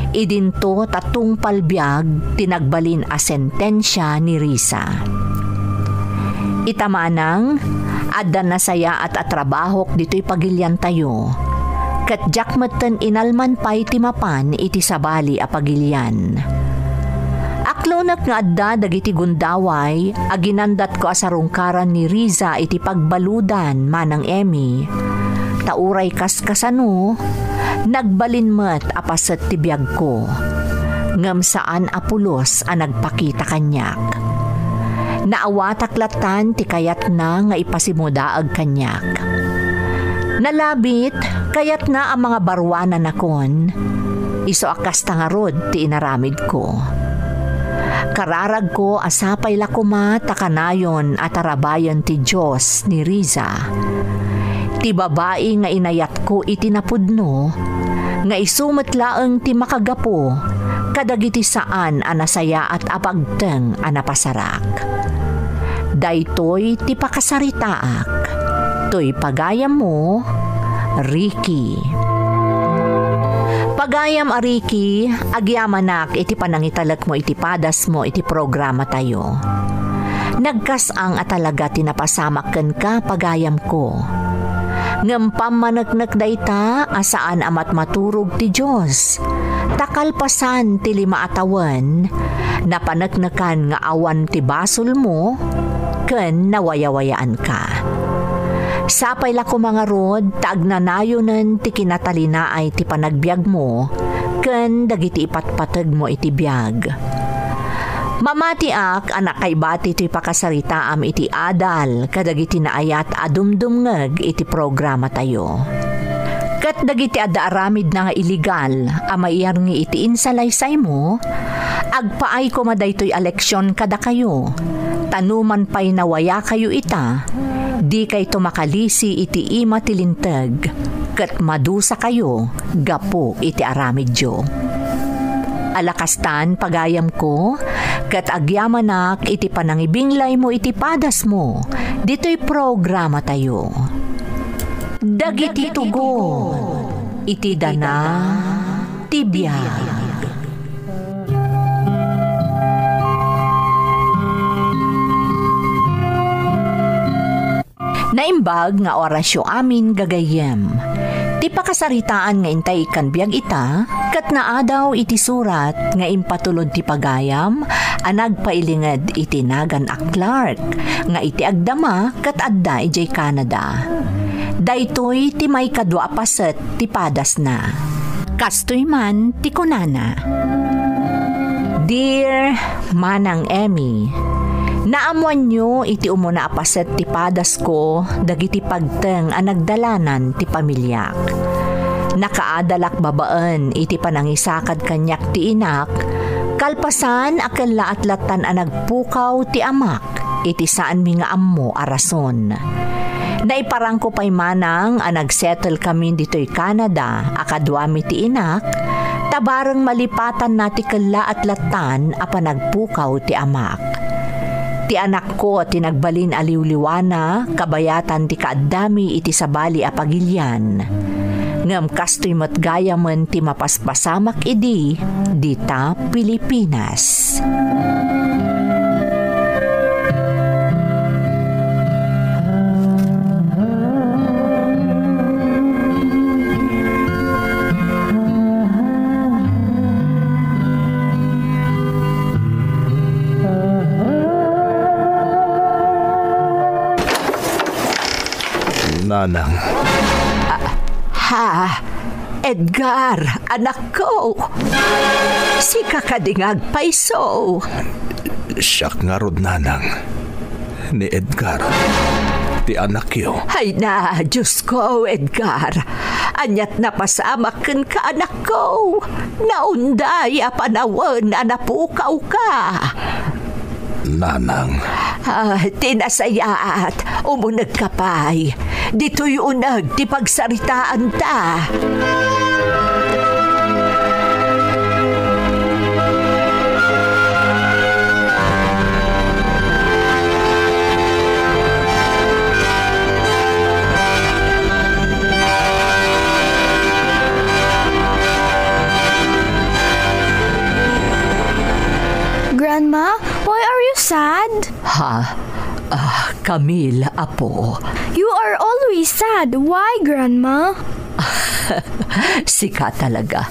Idinto ta tungpal biag ti nagbalin a sentensia ni Risa. Ita manang, adda nasayaat a trabahok ditoy pagiliantayo, ket diak metten inalman pay ti mapan iti sabali a pagilian. Aklonek nga adda dagiti gundaway a ginandatko a sarungkaran ni Riza iti pagbaludan, Manang Emmy, ta uray kaskasano, nagbalin met a paset ti biagko, ngem saan a pulos a nagpakita kaniak. Naawatak lattan ti kayatna nga ipasimudaag kaniak. Nalabit, kayatna a mangabaruananakon, isu a kasta ngarud ti inaramidko. Kararagko a sapay la koma ta kanayon a tarabayen ti Dios ni Riza, ti babai nga inayatko iti napudno, nga isu met laeng ti makagapu kadagiti saan a nasayaat a pagteng a napasarak. Daytoy ti pakasaritaak. Toy pagayammo, Ricky. Pagayam a Ricky, agyamanak iti panangitalekmo iti padasmo iti programatayo. Nagkas-ang a talaga ti napasamak kenka, pagayamko. Ngem pammaneknek dayta a saan a matmaturog ti Dios, ta kalpasan ti lima a tawen, napaneknekan nga awan ti basolmo ken nawayawayaanka. Sapay la koma ngarud ta agnanayonen ti kinatalinaay ti panagbiagmo ken dagiti ipatpategmo iti biag. Mamatiak a nakaibati toy pakasaritaam iti adal kadagiti naayat a dumdumngeg iti programatayo. Ket dagiti adda aramidna nga illegal a maiyarngi iti insalaysaymo, agpaay koma daytoy a leksion kadakayo, ta numan pay nawayakayo ita, dikayto makalisi iti ima ti linteg, ket madusakayo gapu iti aramidyo. Ala kastan, pagayamko, ket agyamanak iti panangibinglaymo iti padasmo ditoy programatayo. Dagiti tugon iti dana ti biag. Naimbag nga orasyo amin, gagayyem. Ti pakasaritaan nga intay ikkan biag ita, ket naadaw iti surat nga impatulod ti pagayam a nagpailinged iti nagan a Clark, nga iti agdama ket adda idiay Canada. Daytoy ti maikadua a paset ti padasna. Kastoy man ti kunana, "Dear Manang Emmy, naammoanyo iti umuna a paset ti padasko dagiti pagteng a nagdalanan ti pamiliak. Nakaadalak babaen iti panangisakad kaniak ti inak, kalpasan a kellaat lattan a nagpukaw ti amak iti saanmi nga ammo a rason. Naiparangko pay manang a nagsettle kami ditoy Canada a kaduami ti inak, ta bareng malipatanna ti kellaat lattan a panagpukaw ti amak. Ti anakko ti nagbalin a liwliwana kabayatan ti kaaddami iti sabali a pagilian. Ngem kastoy met gayamen ti mapaspasamak idi dita Pilipinas." Nanang. Ah, ha? Edgar, anakko. Sika kadi nga agpayso. Siak ngarud, Nanang. Ni Edgar, ti anakyo. Ay na, Diosko, Edgar. Aniat napasamak kenka, anakko. Naunday a panawen a napukawka. Nanang. Ah, ti nasayaat, umunegka pay. Ditoy uneg ti pagsaritaanta. Grandma, why are you sad? Ha? Ah, Camille, apo. You are always sad. Why, Grandma? Sika talaga.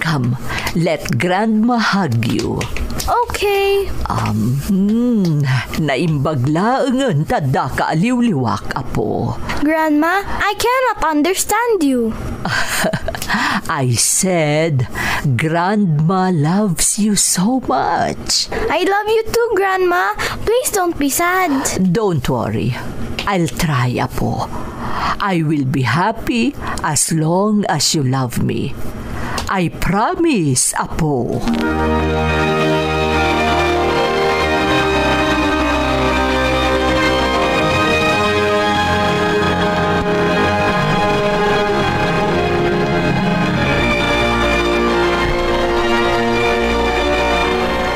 Come, let Grandma hug you. Okay. Um, hmm, naimbag laengen ta addaka a liwliwak, apo. Grandma, I cannot understand you. I said, Grandma loves you so much. I love you too, Grandma. Please don't be sad. Don't worry. I'll try, apo. I will be happy as long as you love me. I promise, apo.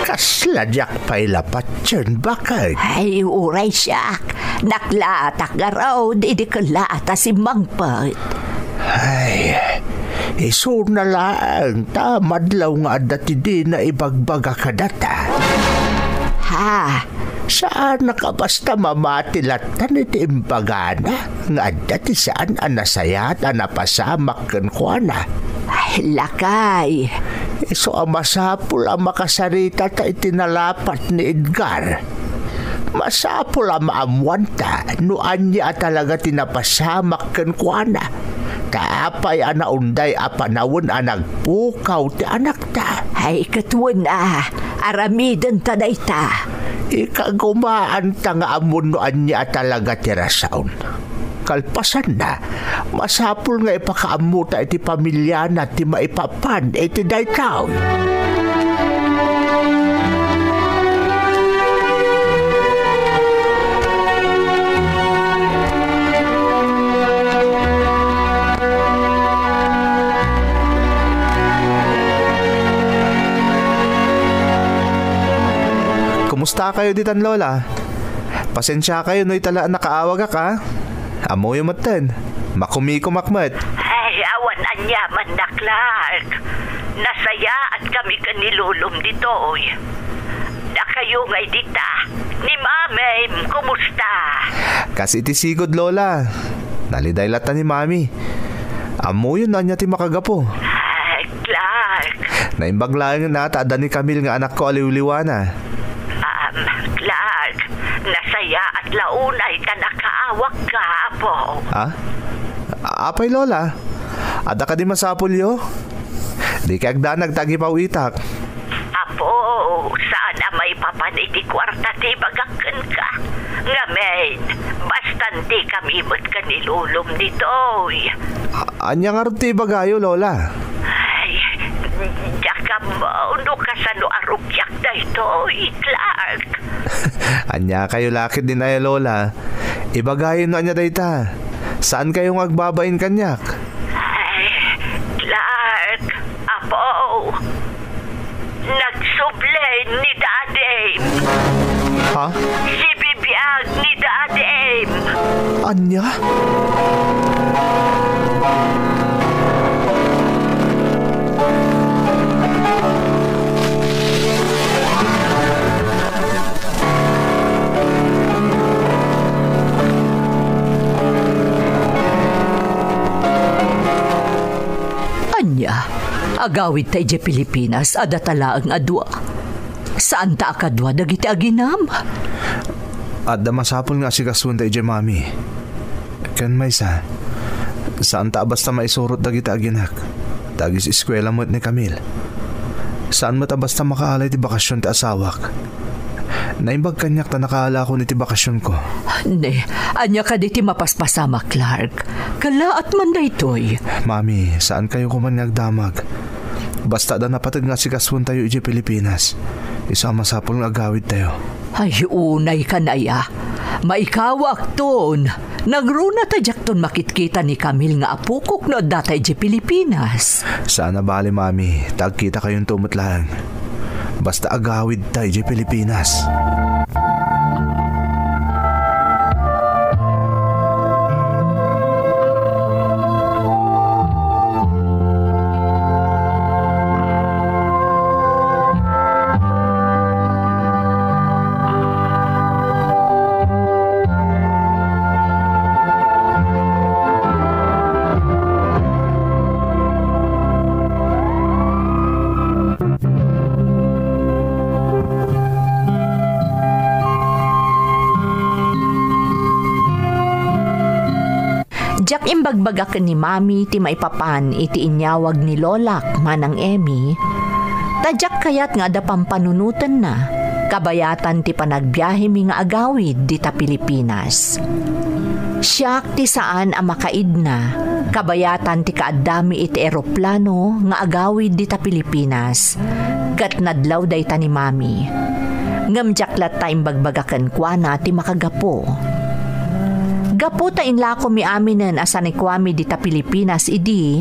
Kasla diak pay la patien, baket. Ay, uray siak. Naklaatak ngarud idi kellaat a simmangpet. Ay, isuna laeng ta madlaw nga adda ti dina ibagbaga kadata. Ha? Saanak a basta mamati lattan iti imbagana nga adda ti saan a nasayaat a napasamak kenkuana. Ay, lakay. Isu a masapul a makasaritata iti nalapat ni Edgar. Masapul a maammuanta no ania a talaga ti napasamak kenkuana. Ta apay a naunday a panawen a nagpukaw ti anakta? Ay, ket wen a, aramidenta dayta. Ikagumaanta nga ammon no ania a talaga ti rason. Kalpasanna, masapul nga ipakaammota iti pamiliana ti maipapan iti daytoy. Kumusta kayo ditan, Lola? Pasensya kayo no ita la nakaawagak, a. Ammoyo metten. Makumikumak met. Ay, awan aniamanna, Clark. Nasayaat kami ken ni Lolom ditoy. Dakayo ngay dita, ni Mamim, kumusta? Kas iti sigud, Lola. Naliday latta ni Mami. Ammoyon no ania ti makagapu. Ah, Clark. Naimbag laeng a ta adda ni Camille nga anakko a liwliwana. Um, Clark, nasayaat la unay ta nakaawagka, apo. Ah? Apay, Lola? Adda kadi masapulyo? Dikay agdanag ta agipaw-itak. Apo, saan a maipapan iti kuarta ti ibagak kenka. Ngamin, basta dikami met ken ni Lolom ditoy. A-, ania ngarud ti ibagayo, Lola? Ay, diak ammo no kasano a rugiak daytoy, Clark. Ania kayo lakit din aya, Lola? Ibagayo no ania dayta. Saan kayo nga agbabain kaniak? Ay, Clark, apo, nagsubli ni Daddy. Ha? Sibibiag ni Daddy. Ania? Ania? Agawidta idiay Pilipinas a data laeng a dua. Saanta a kadua dagiti aginam? Adda masapul nga asikasuenta idiay Mami. Ken maysa, saanta a basta maisurot dagiti aginak. Ta agis-eskuela met ni Camille. Saan met a basta makaala iti bakasion ti asawak. Naimbag kaniak ta nakaalakon iti bakasionko. Ne, ania kadi ti mapaspasamak, Clark? Kalaat man daytoy. Mami, saan kayo koman nga agdamag. Basta adda napateg nga asikasuentayo idiay Pilipinas. Isu a masapul nga agawidtayo. Ay, unay kanaya. Maikawakton. Nagruna ta diakton makitkita ni Camille nga apokok no addata idiay Pilipinas. Saan a bale, Mami, ta agkitakayonto met laeng. Basta agawidta idiay Pilipinas. Diak imbagbaga ken ni Mami ti maipapan iti inyawag ni Lolak, Manang Emmy, ta diak kayat nga adda pampanunotenna, kabayatan ti panagbiahemi nga agawid dita Pilipinas. Siak ti saan a makaidna, kabayatan ti kaaddami iti eroplano nga agawid dita Pilipinas, ket nadlaw dayta ni Mami. Ngem diak latta imbagbaga kenkuana ti makagapu. Gapu ta inlakomi aminen a sanikuami dita Pilipinas idi,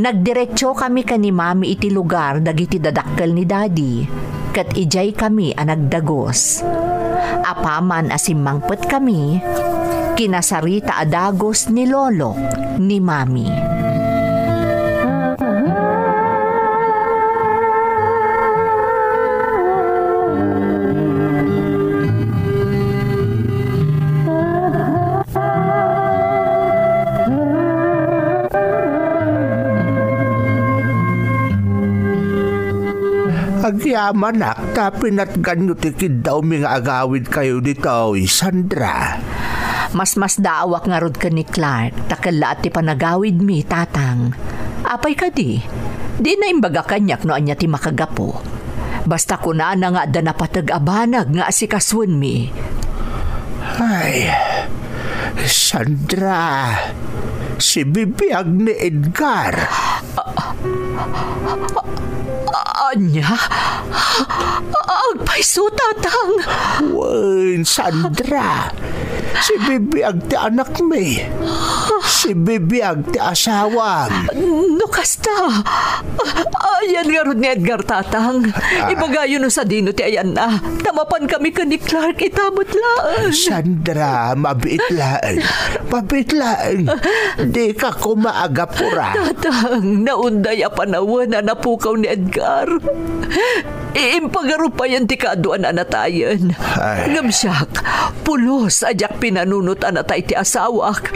nagdiretsokami ken ni Mami iti lugar dagiti dadakkel ni Daddy, ket idiay kami a nagdagus. Apaman a simmangpetkami, kinasarita a dagus ni Lolo ni Mami. Agyamanak ta pinatganyo ti kiddawmi nga agawidkayo ditoy, Sandra. Masmasdaawak ngarud ken ni Clark ta kellaat ti panagawidmi, Tatang. Apay kadi? Dina imbaga kaniak no ania ti makagapu. Basta kunana nga adda napateg a banag nga asikasuenmi. Ay, Sandra, sibibiag ni Edgar. Ania? Agpayso, Tatang! Wen, Sandra, sibibiag ti anakmi. Sibibiag ti asawam. No kasta, ayan ngarud ni Edgar, Tatang. Ah. Ibagayo no sadino ti ayanna. Ta mapan kami ken ni Clark ita met laeng. Sandra, mabiit laeng. Mabiit laeng. Dika koma agapura. Tatang, naunday a panawen a napukaw ni Edgar. Impagarupayan ti kaaduan a natayen. Ay. Ngem siak, pulos a diak pinanunot a natay ti asawak.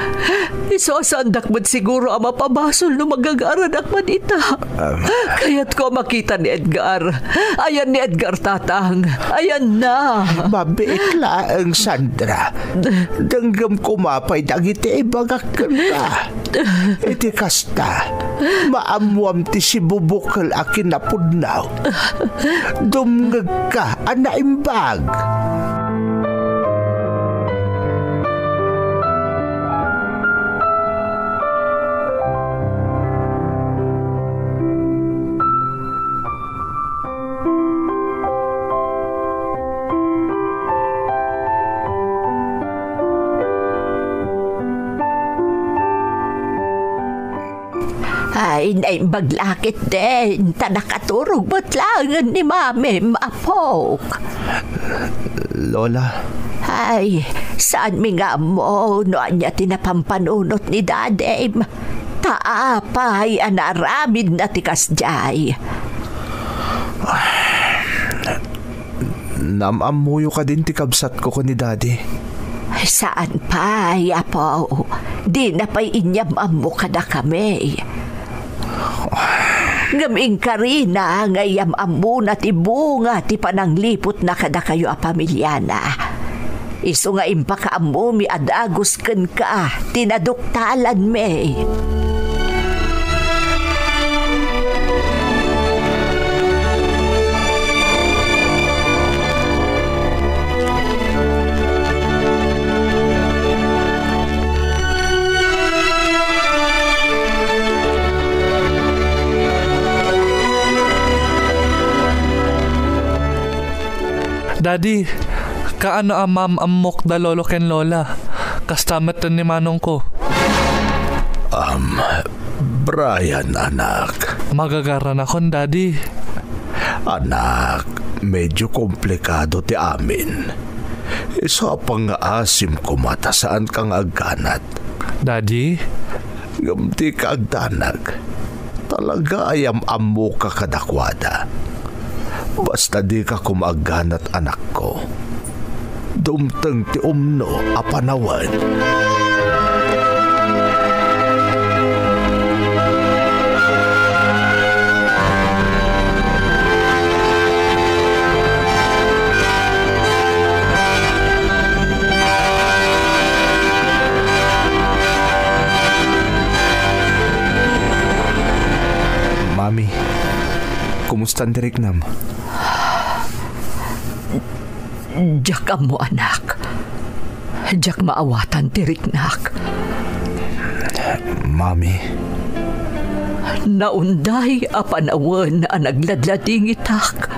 Isu a saandak met siguro a mapabasol no magagaranak man ita. Um. Kayatko a makita ni Edgar. Ayan ni Edgar, Tatang. Ayanna. Mabiit laeng, Sandra. Denggem koma pay dagiti ibagak kenka. Iti kasta, maammoam ti sibubukel a kinapudno. Dumngegka a naimbag. Ay, naimbag la ketdin, ta nakaturog met laengen ni Mamim, apok. Lola. Ay, saanmi nga ammo no ania ti napampanunot ni Dadim. Ta apay a naaramidna ti kasdiay? Naam-ammoyo kadin ti kabsatko ken ni Daddy? Saan pay, Apo. Dina pay inyam-ammo kadakami. Ngem inkarina nga iyam-ammona ti bunga ti panangliputna kadakayo a pamiliana. Isu nga impakaammomi a dagus kenka ti naduktalanmi. Daddy, kaano a maam-ammok da lolo ken lola? Kasta met ni manongko. Am, Brian, anak. Magagaranakon, Daddy. Anak, medyo komplikado ti amin. Isu a pangngaasim koma ta saanka nga agganat. Daddy? Ngem dika agdanag. Talaga a yam-ammoka kadakuada. Basta dika koma agganat, anakko. Dumteng ti umno a panawen. Mami, kumustan ti riknam? Diak ammo, anak. Diak maawatan ti riknak. Mami. Naunday a panawen a nagladladingitak.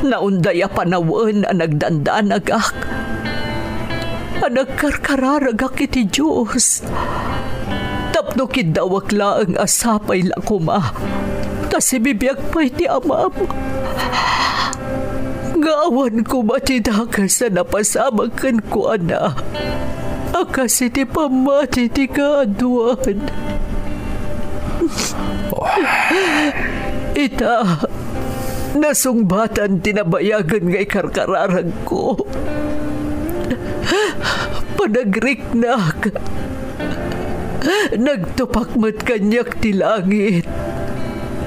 Naunday a panawen a nagdandanagak. A nagkarkararagak iti Dios. Tapno kiddawak laeng a sapay la koma ta sibibiag pay ti amam. Nga awan koma ti dakes a napasamak kenkuana a kas iti pammati ti kaaduan. Ita, nasungbatan ti nabayagen nga ikarkararagko. Panagriknak. Nagtupak met kaniak ti langit.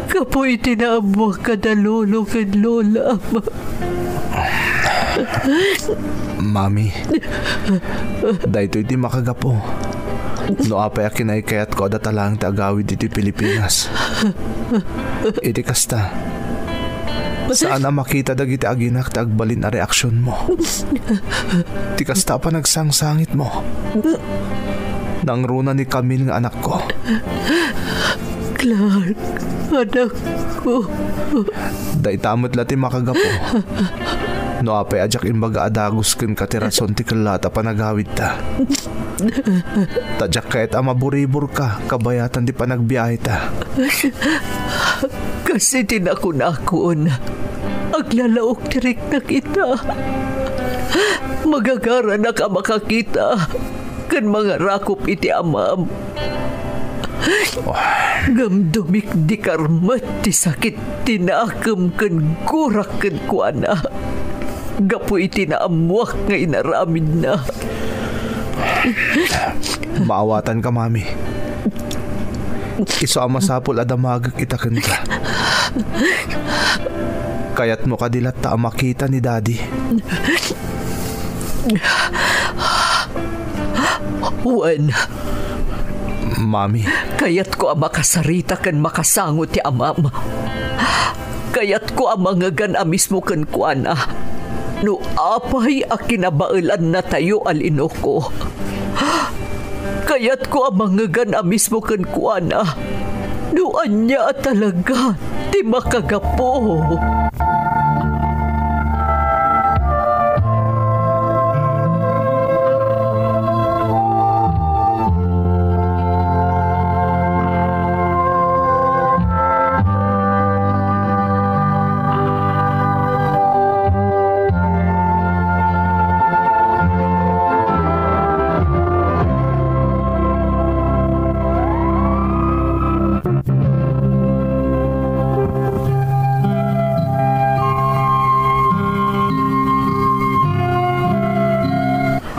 Kapuy ti naammoak kada lolo ken lolam. Mami, daytoy ti makagapu no apay a kinaykayatko a data laeng ti agawid iti Pilipinas. Iti kasta, saan a makita dagiti aginak ti agbalin a reaksionmo. Ti kasta a panagsangsangitmo, nangruna ni Camille nga anakko. Clark, anakko. Dayta met la ti makagapu no apay a diak imbaga a dagus kenka ti rason ti kellat a panagawidta. Ta diak kayat a maburiburka kabayatan ti panagbiaheta. Kas iti nakunakon, aglalaok ti riknak ita. Magagaranak a makakita ken mangarakop iti amam. Ngem dumikdikar met ti sakit ti nakem ken gurak kenkuana gapu iti naammoak nga inaramidna. Maawatanka, Mami. Isu a masapul a damagek ita kenka. Kayatmo kadi latta a makita ni Daddy? Wen. Mami. Kayatko a makasarita ken makasango ti amam. Kayatko a mangegan a mismo kenkuana no apay a kinabaelannatayo a linuko. Kayatko a mangegan a mismo kenkuana no ania a talaga ti makagapu.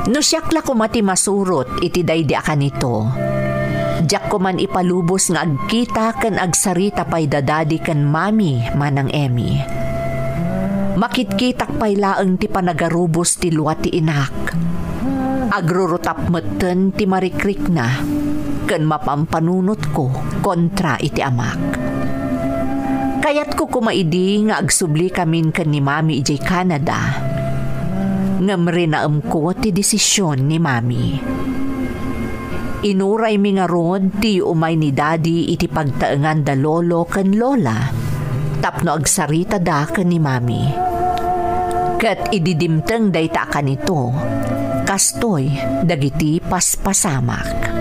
No siak la koma ti masurot iti daydi a kanito, diak koman ipalubos nga agkita ken agsarita pay da Daddy ken Mami, Manang Emmy. Makitkitak pay laeng ti panagarubos ti lua ti inak. Agrurutap metten ti marikrikna ken mapampanunotko kontra iti amak. Kayatko koma idi nga agsubli kamin ken ni Mami idiay Canada. Ngem rinaemko ti desisyon ni Mami. Inuraymi ngarud ti umay ni Daddy iti pagtaengan da Lolo ken Lola tapno agsaritada ken ni Mami. Ket idi dimteng dayta a kanito, kastoy dagiti paspasamak.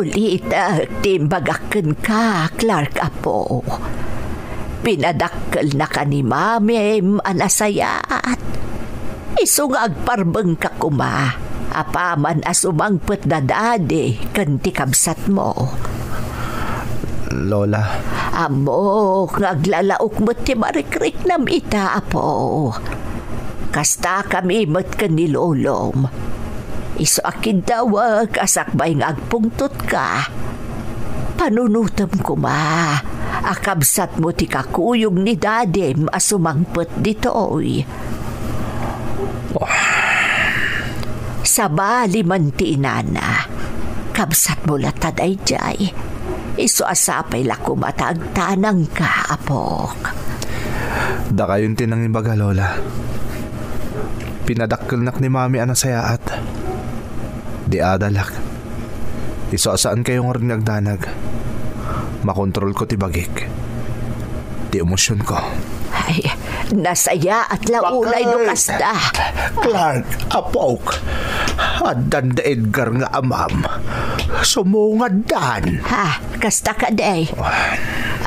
Ulitek ti imbagak kenka, Clark, apo. Pinadakkelnaka ni Mamim a nasayaat. Isu nga agparbengka koma apaman a sumangpet da Daddy ken ti kabsatmo. Lola. Ammok nga aglalaok met ti marikriknam ita, apo. Kastakami met ken ni Lolom. Isu a kiddawek a sakbay nga agpungtotka, panunotem koma a kabsatmo ti kakuyog ni Dadim a sumangpet ditoy. Sabali man ti inana, kabsatmo latta daydiay. Isu a sapay la koma ta agtanangka, apok. Dakayon ti nangibaga, Lola. Pinadakkelnak ni Mami a nasayaat. Di adalak. Isu a saankayo ngarud nga agdanag. Makontrolko ti bagik, ti emosyonko. Ay, nasayaat la unay no kasta. Clark, apok, addan da Edgar nga amam. Sumungaddan. Ha, kasta kadi?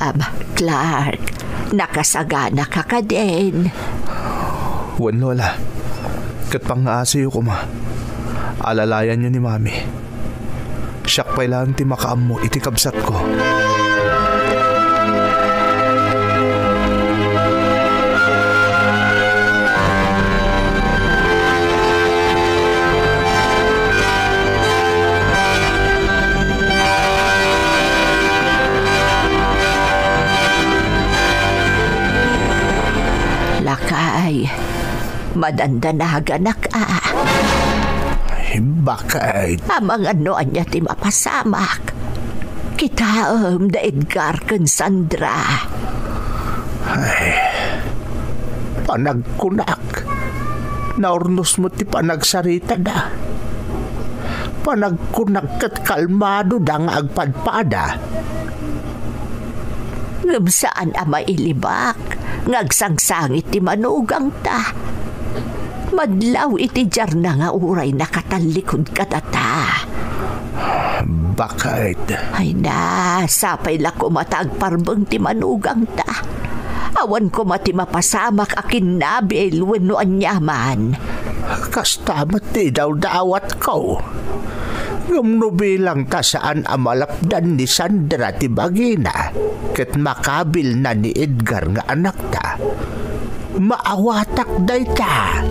Am, Clark, nakasaganaka kadin? Wen, Lola. Ket pangngaasiyo koma, alalayanyo ni Mami. Siak pay laeng ti makaammo iti kabsatko. Ay, madandanaganak a. Ay, bakit? Amangan no ania ti mapasamak. Kitaem da Edgar ken Sandra. Ay, panagkunak. Naurnos met ti panagsaritada. Panagkunak ket kalmadoda nga agpadpada. Ngem saan a mailibak nga agsangsangit ti manugangta. Madlaw iti diarna nga uray nakatallikud kadata. Bakit? Ay na, sapay la koma ta agparbeng ti manugangta. Awan koma ti mapasamak a kinnabil wenno aniaman. Kasta met ti idawdawatko. Ngem no bilang ta saan a malapdan ni Sandra ti bagina, ket makabilna ni Edgar nga anakta, maawatak dayta.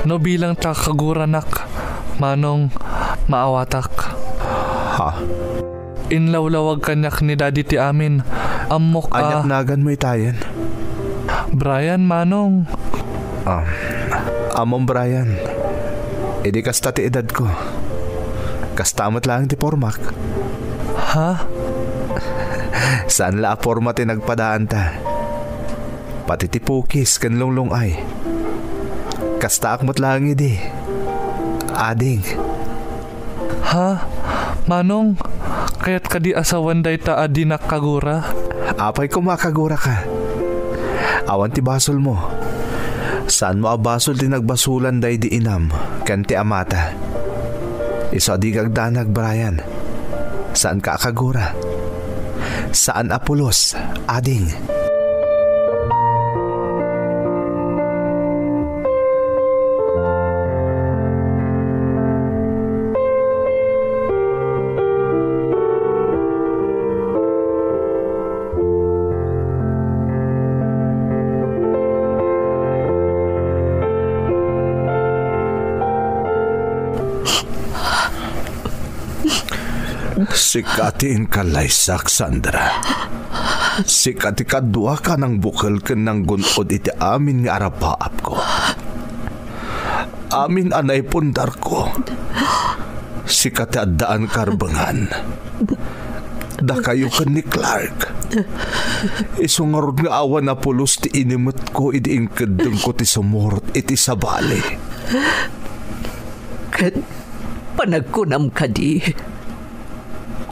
No bilang ta kaguranak, Manong, maawatak. Ha? Inlawlawag kaniak ni Daddy ti amin. Ammok a Aniak naganmo itayen? Brian, Manong. Ah, Amom Brian, idi kasta ti edadko, kasta met laeng ti pormak. Ha? Saan la a porma ti nagpadaanta. Pati ti pukis ken lunglung-ay. Kastaak met laeng idi. Ading. Ha? Manong, kayat kadi a sawen dayta a dinak kagura? Apay koma a kaguraka? Awan ti basolmo. Saanmo a basol ti nagbasolan daydi inam ken ti amata. Isu a dika agdanag, Brian. Saanka a kagura. Saan a pulos, ading. Sika ti inkallaysak, Sandra. Sika ti kaduak a nangbukel ken nanggun-od iti amin nga arapaapko. Amin a naipundarko. Sika ti addaan karbengan. Dakayo ken ni Clark. Isu ngarud nga awan a pulos ti inimetko idi inkeddengko ti sumurot iti sabali. Ket panagkunam kadi,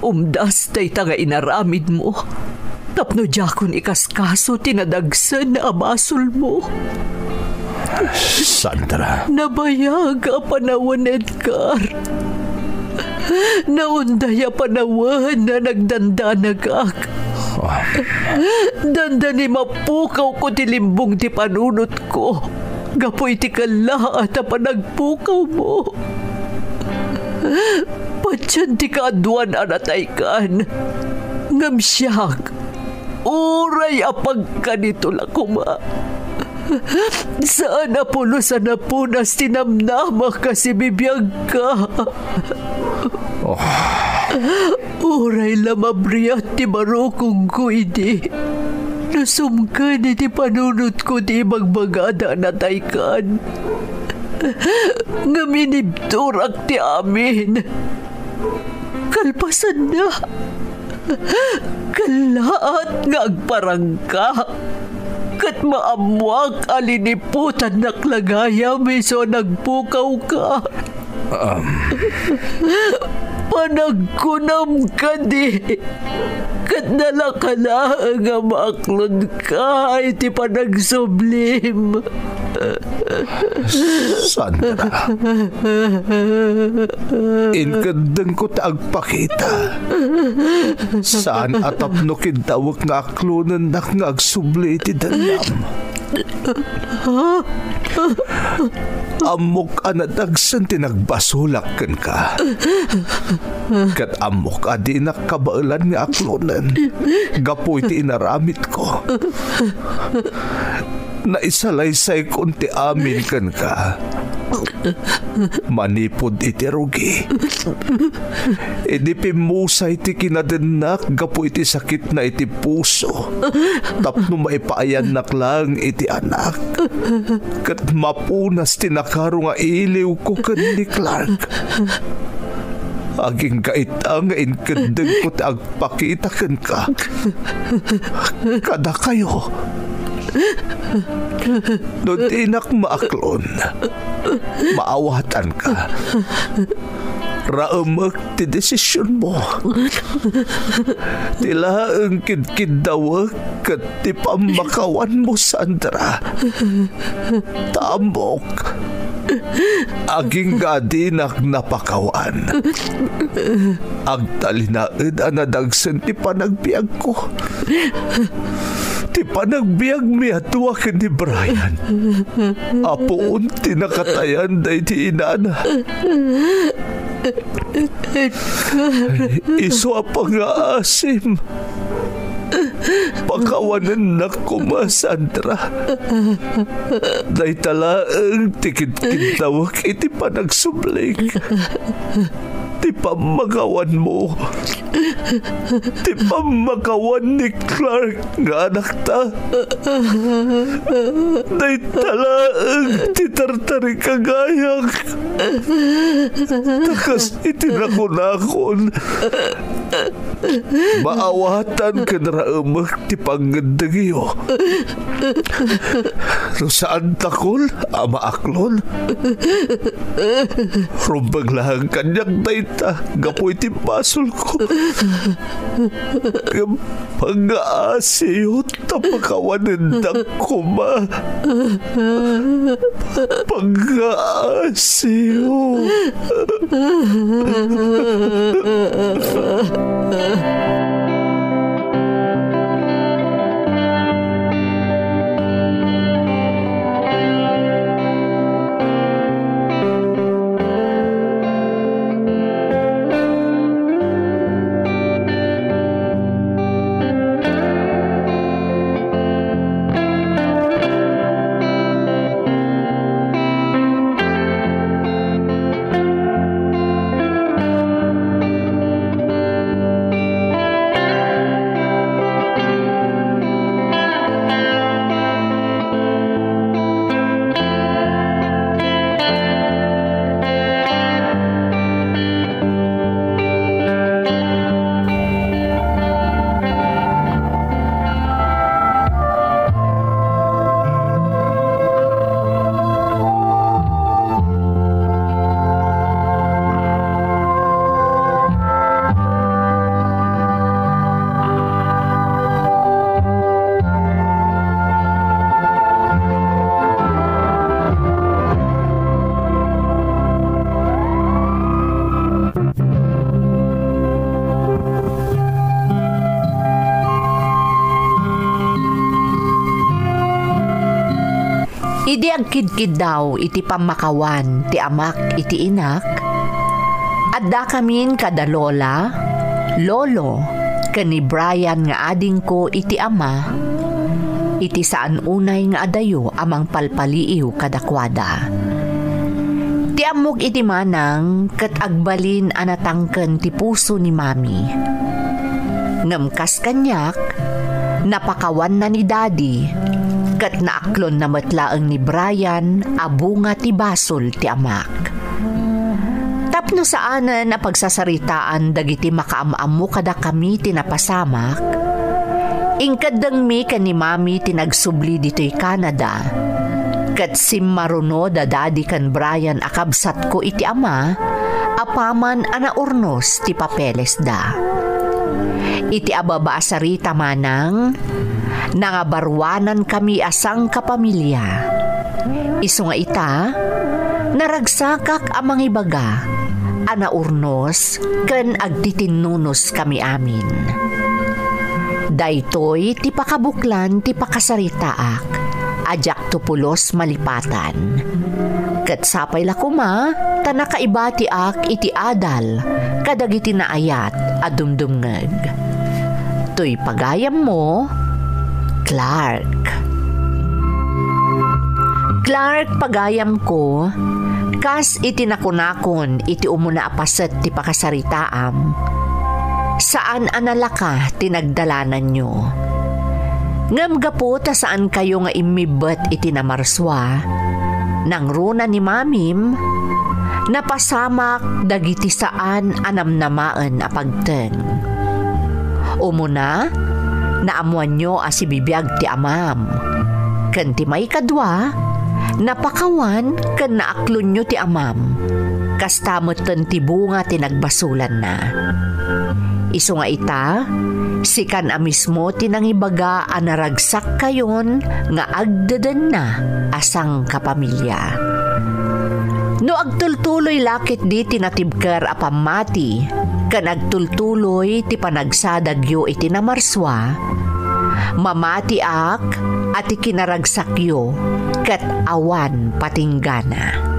umdas dayta nga inaramidmo tapno diakon ikaskaso ti nadagsen a basolmo. Sandra. Nabayag a panawen, Edgar. Naunday a panawen a nagdandanagak. Ah. Dandani mapukawko ti limbong ti panunotko gapu iti kellaat a panagpukawmo. Patien ti kaaduan a nataykan, ngem siak, uray a pagkanito la koma. Saan a pulos a napunas ti namnamak a sibibiagka. Oh. Uray la mabriat ti barukongko idi, no sumken iti panunotko ti ibagbagada a nataykan. Ngem inibturak ti amin. Kalpasanna, kellaat nga agparangka, ket maammoak a liniputannak la gayam isu a nagpukawka. Um. Panagkunam kadi, ket nalaka laeng a maaklodka iti panagsublim. Sandra, inkeddengko ti agpakita. Saan a tapno kiddawek nga aklonennak nga agsubli iti dennam. Ammok a nadagsen ti nagbasolak kenka. Ket ammok a dinak kabaelan nga aklonen gapu iti inaramidko. Naisalaysayko ti amin kenka. Manipud iti rugi, idi pimmusay ti kinadennak gapu iti sakitna iti puso, tapno maipaayannak laeng iti anak, ket mapunas ti nakaro nga iliwko ken ni Clark. Agingga ita nga inkeddengko ti agpakita kenka kadakayo. No dinak maaklon, maawatanka. Raemek ti desisionmo. Ti laeng kidkiddawek ket ti pammakawanmo, Sandra. Ta ammok, agingga dinak napakawan. Agtalinaed a nadagsen ti panagbiagko. Ti panagbiagmi a dua ken ni Brian a puon ti nakatayan daydi inana. Isu a pangngaasim. Pakawanennak koma, Sandra. Dayta laeng ti kidkiddawek iti panagsublik. Ti pammakawanmo. Ti pammakawan ni Clark nga anakta. Dayta laeng ti tartarikagayak. Ta kas iti nakunakon, maawatan ken raemek ti pangngeddengyo. No saantakon a maaklon, rumbeng laeng kaniak dayta gapu iti basolko. Ngem pangngaasim ta pakawanendak koma. Pangngaasim. Idi agkidkiddaw iti pammakawan ti amak iti inak, addakamin kada lola, lolo, ken ni Brian nga adingko iti ama, iti saan unay nga adayo a mangpalpaliiw kadakuada. Ti ammok iti manang ket agbalin a natangken ti puso ni Mami. Ngem kas kaniak, napakawanna ni Daddy, ket naaklonna met laeng ni Brian a bunga ti basol ti amak. Tapno saanen a pagsasaritaan dagiti makaam-ammo kadakami ti napasamak, inkeddengmi ken ni Mami ti nagsubli ditoy Canada, ket simmaruno da Daddy ken Brian a kabsatko iti ama, apaman a naurnos ti papelesda. Iti ababa a sarita manang, nangabaruanankami a sangkapamilia. Isu nga ita, naragsakak a mangibaga a naurnos ken agtitinnunoskami amin. Daytoy ti pakabuklan ti pakasaritaak. a diakto pulos malipatan. Ket sapay la koma ta nakaibatiak iti adal kadagiti naayat a dumdumngeg. Toy pagayammo, Clark. Clark, pagayamko, kas iti nakunakon iti umuna a paset ti pakasaritaam, saan a nalaka ti nagdalananyo. Ngem gapu ta saankayo nga immibbet iti namarsua, nangruna ni Mamim, napasamak dagiti saan a namnamaen a pagteng. Umuna, naammoanyo a sibibiag ti amam. Ken ti maikadua, napakawan ken naaklonyo ti amam, kasta metten ti bunga ti nagbasolanna. Isu nga ita, sikan a mismo ti nangibaga a naragsakkayon nga agdedenna a sangkapamilya. No agtultuloy la ketdi ti natibker a pammati ken agtultuloy ti panagsadagyo iti namarsua, mamatiak a ti kinaragsakyo ket awan patinggana.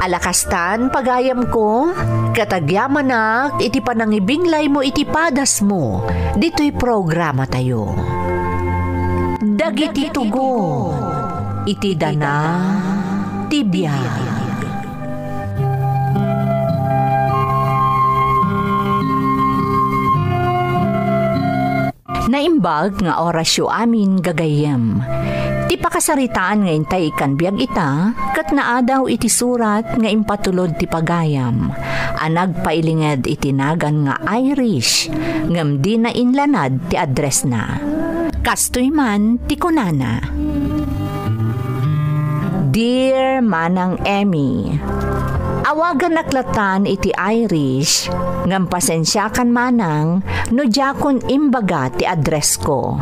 Ala kastan, pagayamko, ket agyamanak iti panangibinglaymo iti padasmo ditoy programatayo. Dagiti tugon iti dana ti biag. Naimbag nga orasyo amin, gagayyem. Ti pakasaritaan nga intay ikkan biag ita, ket naadaw iti surat nga impatulod ti pagayam a nagpailinged iti nagan nga Irish, ngem dina inlanad ti addressna. Kastoy man ti kunana. Dear Manang Emmy, awaganak latan iti Irish, ngem pasensiakan manang no diakon imbaga ti addressko.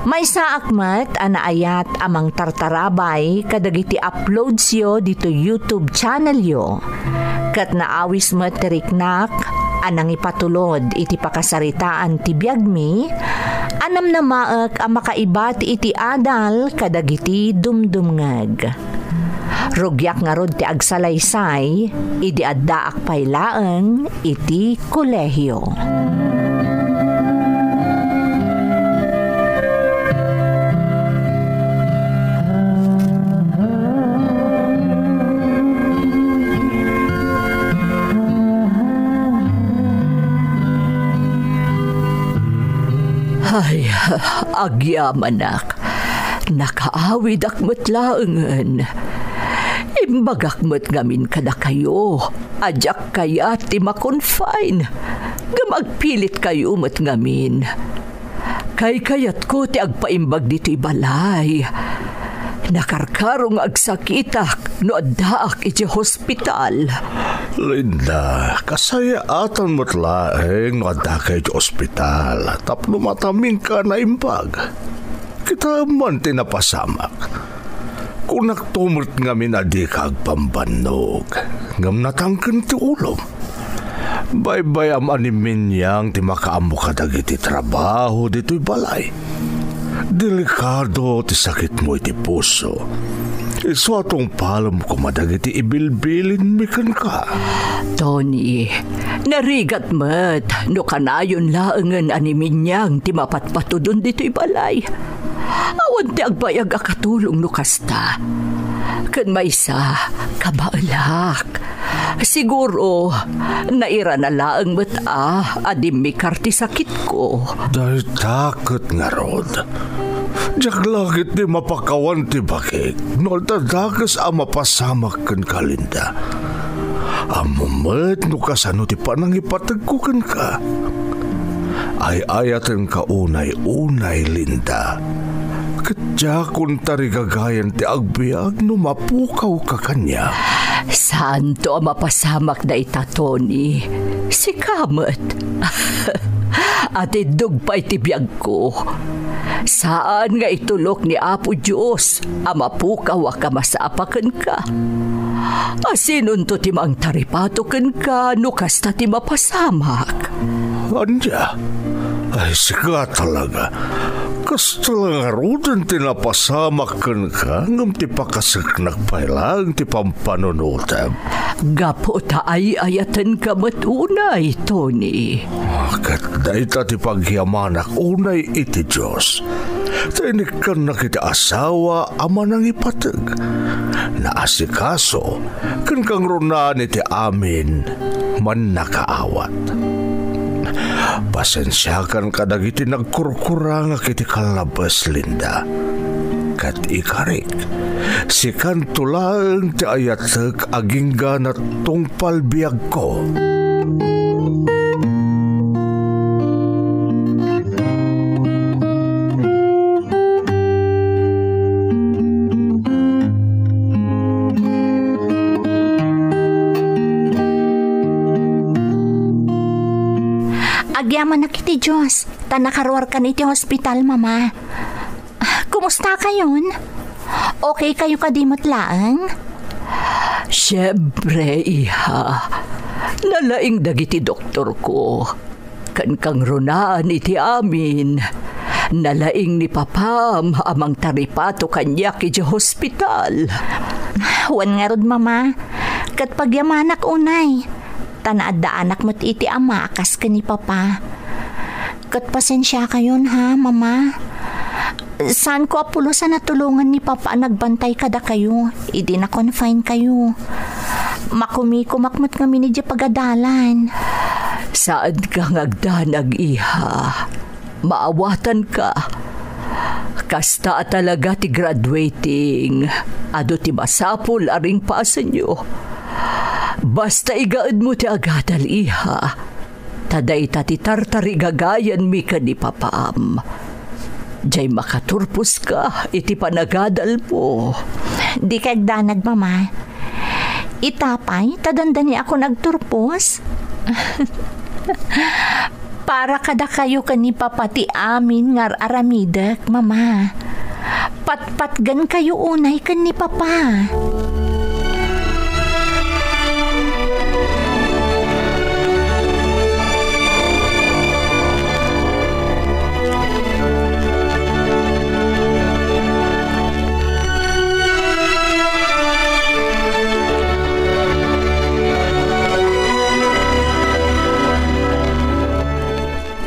Maysaak met a naayat a mangtartarabay kadagiti uploadsyo ditoy YouTube channelyo. Ket naawis met ti riknak a nangipatulod iti pakasaritaan ti biagmi a namnamaek a makaibati iti adal kadagiti dumdumngeg. Rugiak ngarud ti agsalaysay idi addaak pay laeng iti kolehio. Ay, agyamanak. Nakaawidak met laengen. Imbagak met ngamin kadakayo a diak kayat ti ma-confine, ngem agpilitkayo met ngamin. Kaykayatko ti agpaimbag ditoy balay. Nakarkaro nga agsakitak no addaak iti hospital. Linda, kasayaatan met laeng no addaka iti ospital tapno mataminka a naimbag. Kita man ti napasamak. Kunakto met ngamin a dika agpambannog, ngem natangken ti ulom. Baybayam a ni Minyang ti makaammo kadagiti trabaho ditoy balay. Delikado ti sakitmo iti puso. Isu a tungpalem koma dagiti ibilbilinmi kenka. Tony, narigat met no kanayon laengen a ni Minyang ti mapatpatudon ditoy balay. Awan ti agbayag a katulong no kasta. Ken maysa, kabaelak. Siguro, nairana laeng met a, a dimmikar ti sakitko. Dayta ket ngarud. Diak la ketdi mapakawan ti bakik no adda dakes a mapasamak kenka, Linda. Ammom met no kasano ti panangipategko kenka. Ay-ayatenka unay-unay, Linda. Ket diakon tarigagayan ti agbiag no mapukawka kaniak. Saanto a mapasamak dayta, Tony. Sika met. Atiddog pay ti biagko. Saan nga itulok ni Apo Dios a mapukawak a masapa kenka. Asinonto ti mangtaripato kenka no kasta ti mapasamak? Ania? Ay, sika talaga. Kasta la ngaruden ti napasamak kenka, ngem ti pakaseknak pay laeng ti pampanunotem. Gapu ta ay-ayatenka met unay, Tony. Ah, ket dayta ti pagyamanak unay iti Dios. Ta inikkannak iti asawa a manangipateg, naasikaso, ken kangrunaan iti amin, mannakaawat. Pasensiakan kadagiti nagkurkurangak iti kallabes, Linda. Ket ikarik, sikanto laeng ti ayatek agingga natungpal biagko. Agyamanak iti Dios, ta nakaruarkan iti hospital, Mama. Kumusta kayon? Okay kayo kadi met laeng? Siyempre, iha. Nalaing dagiti doktorko. Ken kangrunaan iti amin, nalaing ni Papam a mangtaripato kaniak idiay hospital. Wen ngarud, Mama, ket pagyamanak unay, ta naaddaanak met iti Ama a kas ken ni Papa. Ket pasensiakayon, ha, Mama. Saanko a pulos a natulongan ni Papa a nagbantay kadakayo idi na-confine kayo. Makumikumak met ngamin idiay pagadalan. Saanka nga agdanag, iha. Maawatanka. Kasta a talaga ti graduating, adu ti masapul a ringpasenyo. Basta igaedmo ti agadal, iha. Ta dayta ti tartarigagayanmi ken ni Papam. Diay makaturposka iti panagadalmo. Dika agdanag, Mama. Ita pay, ta dandaniakon agturpos. Para kadakayo ken ni Papa ti amin nga ar-aramidek, Mama. Patpatgenkayo unay ken ni Papa.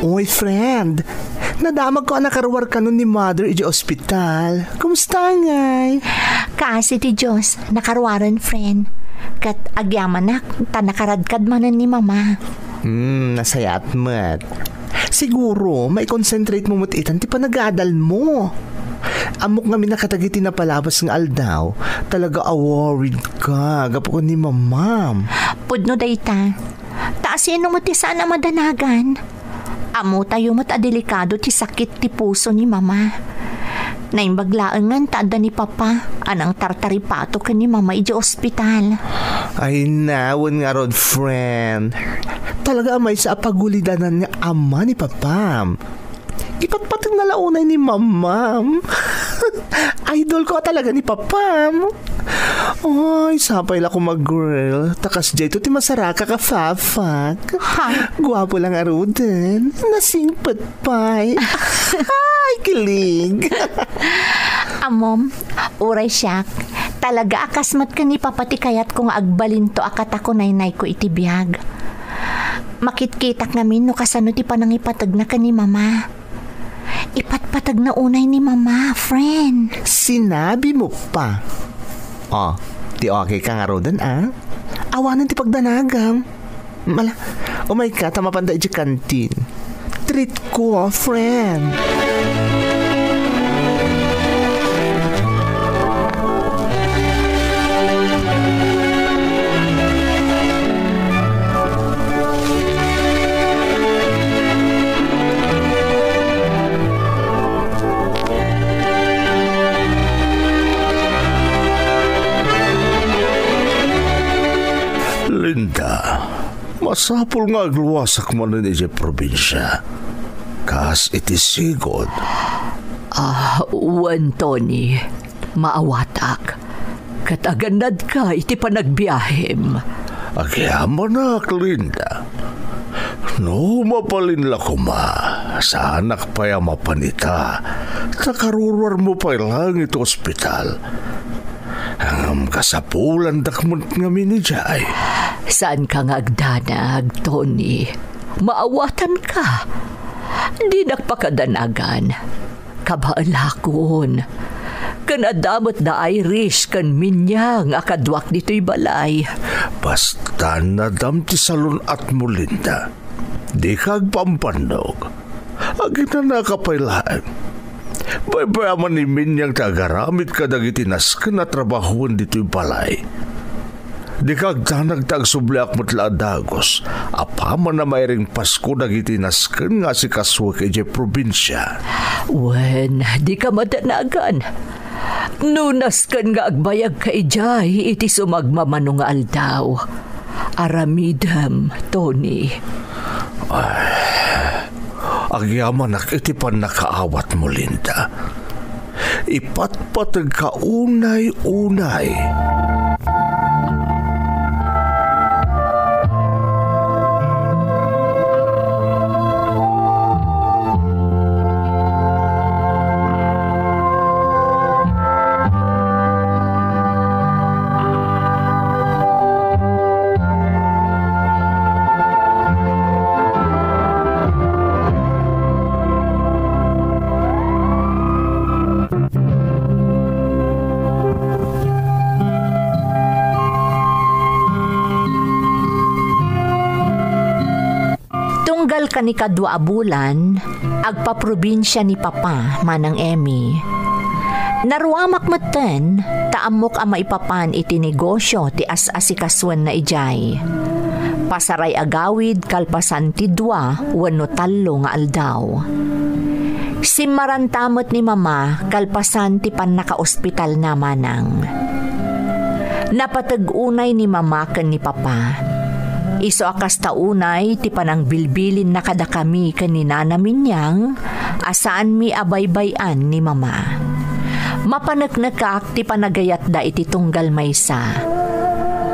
Uy, friend, nadamagko a nakaruar kanon ni Mother idiay ospital. Kumusta ngay? Kaasi ti Dios, nakaruaren, friend. Ket agyamanak, ta nakaradkad manen ni Mama. Hmm, nasayaat met. Siguro, mai-concentrate mo met itan ti panagadal mo. Ammok ngamin a kadagiti napalabas nga aldaw, talaga a worried ka gapu ken ni Mamam. Pudno dayta. Ta asino met ti saan a madanagan? Ammotayo met a delikado ti sakit ti puso ni Mama. Naimbag laengen ta adda ni Papa a nangtartaripato ken ni Mama idiay ospital. Ay, nawen ngarud, friend. Talaga a maysa a pagulidanan nga ama ni Papam. Ipatpateg na la unay ni Mamam. Idol ko talaga ni Papam. Ay, sapay la koma, girl. Ta kasdiay to ti masaraka ka, Fafak. Ha? Guapo lang aruden. Nasingpet pay. Ay, kilig. Amom, uray siak. Talaga a kas met ken ni Papa ti kayatko nga agbalinto a katakunaynayko iti biag. Makitkitak ngamin no kasano ti panangipategna ken ni Mama. Ipatpateg na unay ni Mama, friend. Sinabi mo pa. Oh, ti okay ka ngaruden, ah? Awanen ti pagdanagam. Mala, umay ka ta mapanda idiay kantin. Treat ko, friend. Linda, masapul nga agluasak manen idiay probinsia. Kas iti sigud. Ah, wen, Tony, maawatak. Ket agannadka iti panagbiahem. Agyamanak, Linda. No mabalin la koma, Saanak pay a mapan ita, ta karuruarmo pay laeng iti ospital. Ngem kasapulandak met ngamin idiay. Saanka nga agdanag, Tony. Maawatanka. Dinak pakadanagan. Kabaelakon. Ken adda met da Irish ken Minyang a kaduak ditoy balay. Basta nadam ti salun-atmo, Linda. Dika agpambannog. Aginanaka pay laeng. Baybay-am a ni Minyang ti agaramid kadagiti nasken a trabahoen ditoy balay. Dika agdanag ta agsubliak met la a dagus apaman a mairing Pasko dagiti nasken nga asikasuek idiay probinsia. Wen, dika madanagan. No nasken nga agbayagka idiay iti sumagmamano nga aldaw, aramidem, Tony. Ay, agyamanak iti pannakaawatmo, Linda. Ipatpategka unay-unay. Tunggal kanikadua a bulan, agpaprobinsia ni Papa, Manang Emmy. Naruamak metten, ta ammok a maipapan iti negosio ti as-asikasuenna idiay. Pasaray a gawid kalpasan ti dua wenno tallo nga aldaw. Simmaranta met ni Mama kalpasan ti pannakaospitalna, Manang. Napateg unay ni Mama ken ni Papa. Isu a kasta unay ti panangbilbilinna kadakami ken ni Nana Minyang a saanmi a baybay-an ni Mama. Mapaneknekak ti panagayatda iti tunggal maysa.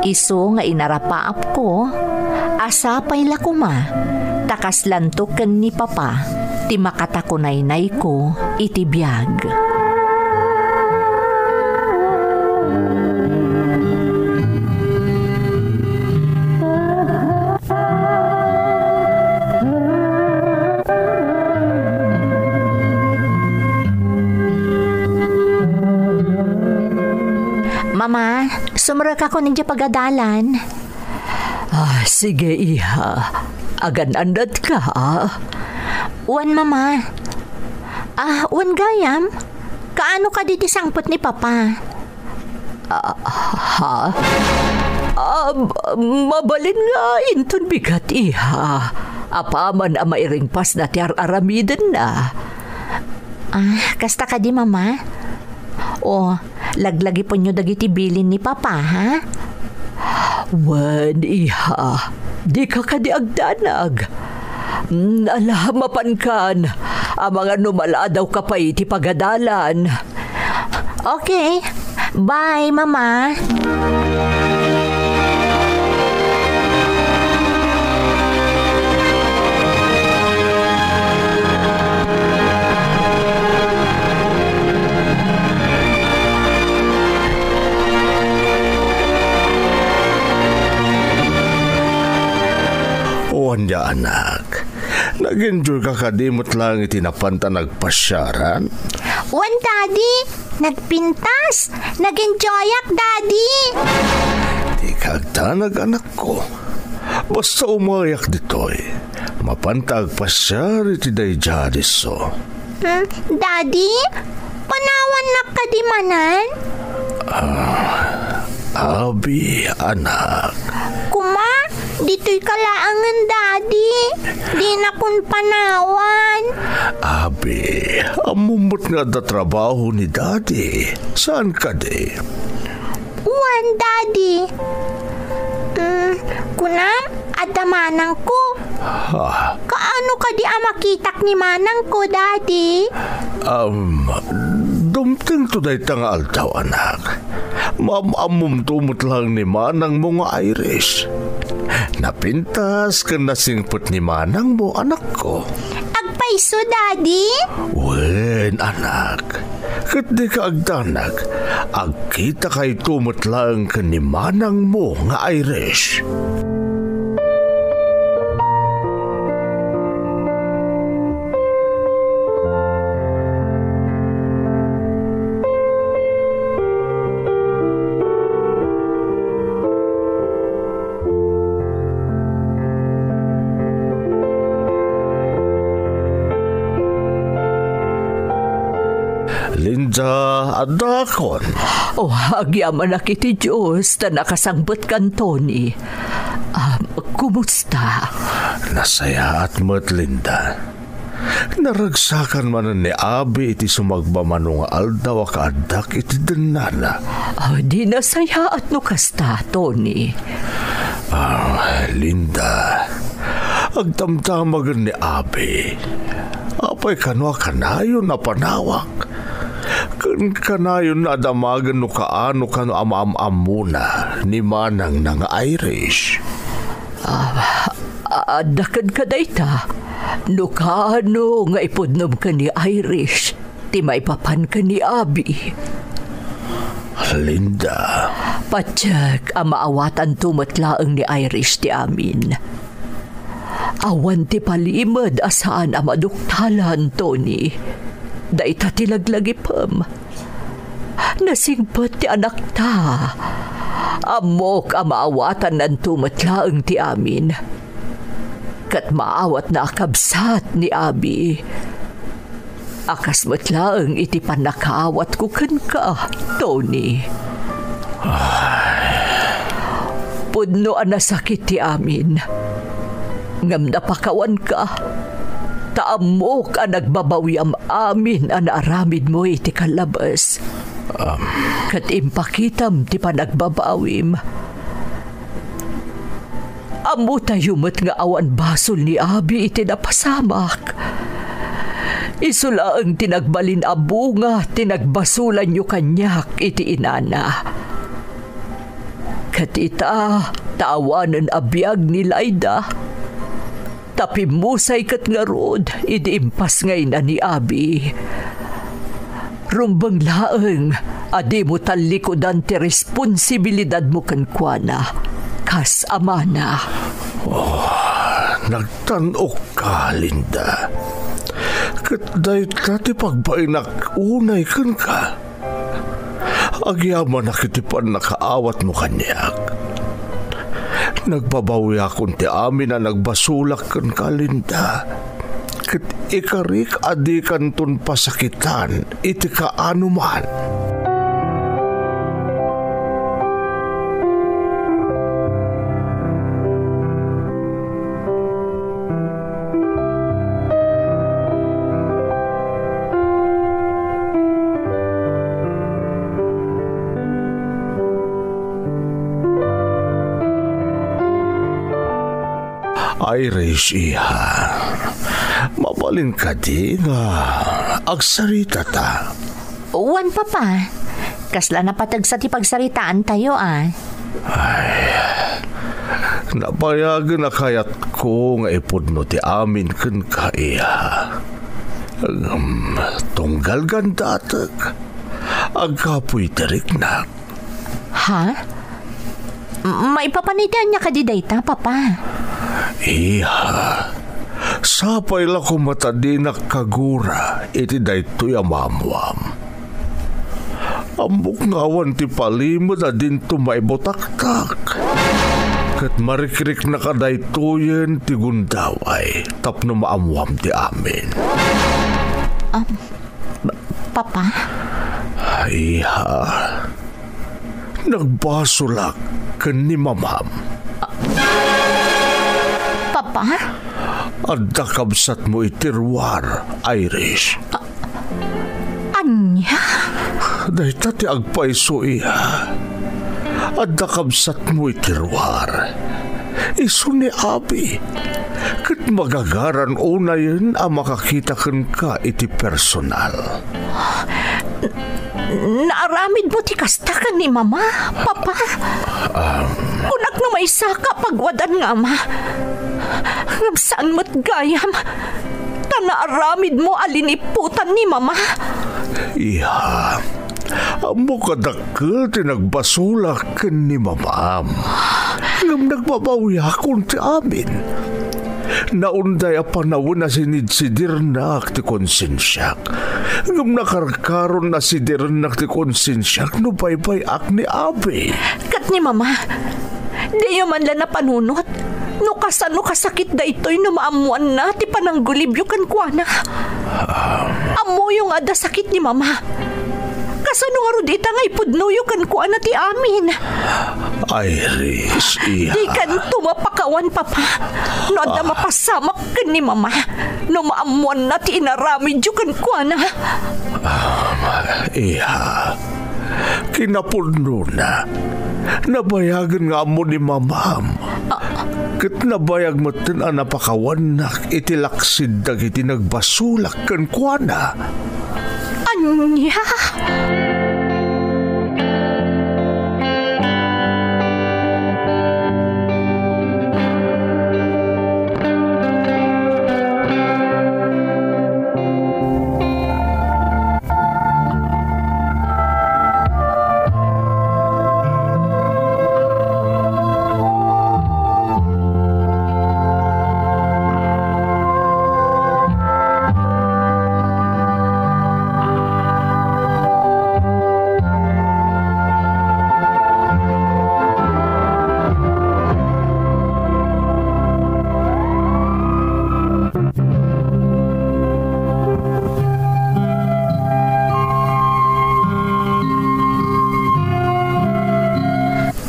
Isu nga inarapaapko a sapay la koma ta kaslanto ken ni Papa ti makatakunaynayko iti biag. Mama, sumrekakon idiay pagadalan. Ah, sige, iha. Agan-annatka, ah. Wen, Mama. Ah, wen gayam. Kaano kadi ti sangpet ni Papa? Ah, ha? Ah, b-, mabalin nga inton bigat, iha. Apaman a mairingpasna ti ar-aramidenna. Ah, kasta kadi, Mama? O, laglagipenyo dagiti bilin ni Papa, ha? Wen, iha, dika kadi agdanag. Mm, ala, mapankan. Amangan no maladawka pay iti pagadalan. Okay. Bye, Mama. O ania, anak? Nag-enjoy ka kadi met laeng iti napanta nagpasiaran? Wen, Daddy. Nagpintas. Nag-enjoyak, Daddy. Dika agdanag, anakko. Basta umayak ditoy, mapanta agpasiar iti daydiay a disso. Hmm, Daddy, panawannak kadi manen? Ah, abi, anak. Kuma, ditoyka laengen, Daddy. Dinakon panawan. Abi, ammom met nga adda trabaho ni Daddy. Saan kadi? Wen, Daddy. Mm, kunam, adda manangko. Ha? Kaano kadi a makitak ni manangko, Daddy? Um, dumtengto dayta nga aldaw, anak. Maam-ammomto met laeng ni manangmo nga Irish. Napintas ken nasingpet ni manangmo, anakko. Agpa- Payso, Daddy? Wen, anak. Ket dika agdanag. Agkitakayto met laeng ken ni manangmo nga Irish. Linda, adakon. Oh, agyamanak iti Dios ta nakasangbetkan, Tony. Ah, kumusta? Nasayaat met, Linda. Naragsakan manen ni Abi iti sumagmamano nga aldaw a kaaddak iti dennana. Ah, di nasayaat no kasta, Tony. Ah, Linda, agdamdamagen ni Abi. Apay kano a kanayon a panawak? Ken kanayon a damagen no kaano kano a maam-ammona ni manangna nga Irish. Ah, adda kenka dayta. No kaano nga ipudnom ken ni Irish ti maipapan ken ni Abi. Linda. Patiek a maawatanto met laeng ni Irish ti amin. Awan ti palimed a saan a maduktalan, Tony. Dayta ti laglagipem. Nasingpet ti anakta. Ammok a maawatannanto met laeng ti amin. Ket maawatna a kabsat ni Abi. A kas met laeng iti pannakaawatko kenka, Tony. Pudno a nasakit ti amin. Ngem napakawanka, ta ammok a nagbabawiam amin a naaramidmo iti kallabes. Ket impakitam ti panagbabawim. Ammotayo met nga awan basol ni Abi iti napasamak. Isu laeng ti nagbalin a bunga ti nagbasolanyo kaniak iti inana. Ket ita, ta awanen a biag ni Laida, ta pimmusay ket ngarud idi impasngayna ni Abi. Rumbeng laeng a dimo tallikudan ti responsibilidadmo kenkuana kas amana. Oh, nagtan-okka, Linda. Ket dayta ti pagbainak unay kenka. Agyamanak iti pannakaawatmo kaniak. Nagbabawiakon ti amin a nagbasolak kenka, Linda. Ket ikarik a dikanton pasakitan iti kaanoman. Irish, iha. Mabalin kadi nga agsaritata? Wen, Papa. Kasla napategsa ti pagsaritaantayo, a. Ay, nabayagen a kayatko nga ipudno ti amin kenka, iha. Ngem, tunggal gandatek, agkapuy ti riknak. Ha? M-, maipapan iti ania kadi dayta, Papa? Iha, sapay la koma ta dinak kagura iti daytoy a maammoam. Ammok nga awan ti palimed a dinto maibutaktak. Ket marikriknak a daytoyen ti gundaway tapno maammoam ti amin. Um, Papa? Iha, nagbasolak ken ni Mamam. Papa? Adda kabsatmo iti ruar, Irish. A-, ania? Dayta ti agpayso, iha. Adda kabsatmo iti ruar. Isu ni Abi. Ket magagaran unayen a makakita kenka iti personal. N-, naaramidmo ti kasta ken ni Mama, Papa. Um. Kunak no maysaka a pagwadan nga ama. Ngem saan met gayam. ta naaramidmo a liniputan ni Mama. Iha, ammok a dakkel ti nagbasolak ken ni Mamam. Ngem nagbabawiakon ti amin. Naunday a panawen a sinidsidirnak ti konsensiak. Ngem nakarkaron a sidirennak ti konsensiak no baybay-ak ni Abi. Ket ni Mama, diyo man la napanunot no kasano kasakit daytoy no maammoanna ti pananggulibyo kenkuana. Ammoyo nga adda sakit ni Mama. Kasano ngarud ita nga ipudnoyo kenkuana ti amin? Iris, iha. Dikanto mapakawan, Papa. No adda Ah. mapasamak ken ni Mama, no maammoanna ti inaramidyo kenkuana. Ah, iha. Kinapudnona, nabayagen nga ammo ni Mamam. Ah. Ket nabayag metten a napakawannak iti laksid dagiti nagbasolak kenkuana. Ania?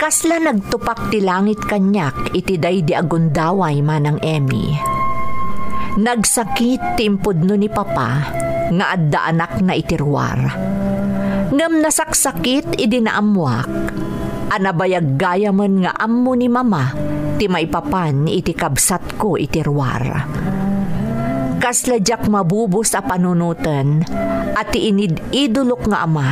Kasla nagtupak ti langit kaniak iti daydi a gundaway, Manang Emmy. Nagsakit ti impudno ni Papa nga adda anakna iti ruar. Ngem nasaksakit idi naammoak a nabayag gayamen nga ammo ni Mama ti maipapan iti kabsatko iti ruar. Kasla diak mabubos a panunoten a ti inid-idolok nga ama,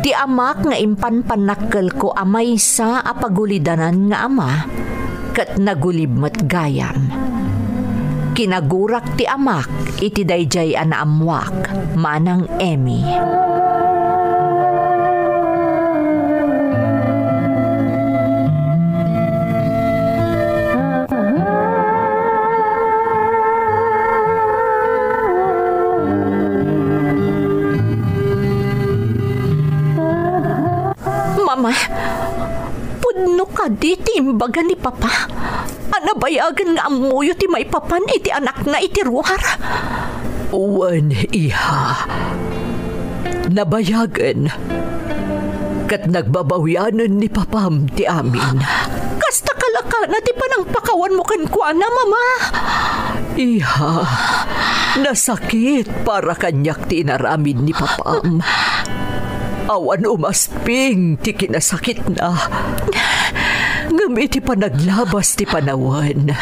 ti amak nga impan pannakkelko a maysa a pagulidanan nga ama, ket nagulib met gayam. Kinagurak ti amak iti daydiay a naammoak, Manang Emmy. Mama, pudno kadi ti imbaga ni Papa a nabayagen nga ammoyo ti maipapan iti anakna iti ruar? Wen, iha. Nabayagen. Ket nagbabawianen ni Papam ti amin. Kasta kalakana ti panangpakawanmo kenkuana, Mama? Iha, nasakit para kaniak ti inaramid ni Papam. Awan umasping ti kinasakitna. Ngem iti panaglabas ti panawen,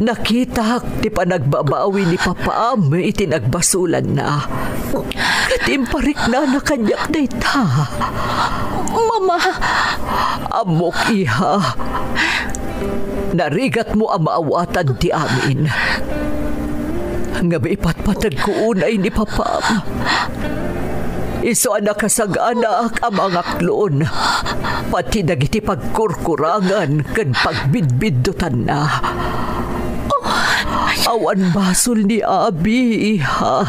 nakitak ti panagbabawi ni Papam iti nagbasolanna. Ket impariknana kaniak dayta. Mama! Ammok, iha. Narigatmo a maawatan ti amin. Ngem ipatpategko unay ni Papam. Isu a nakasaganaak a mangaklon, pati dagiti pagkurkurangan ken pagbidbiddutanna. Awan basol ni Abi, iha.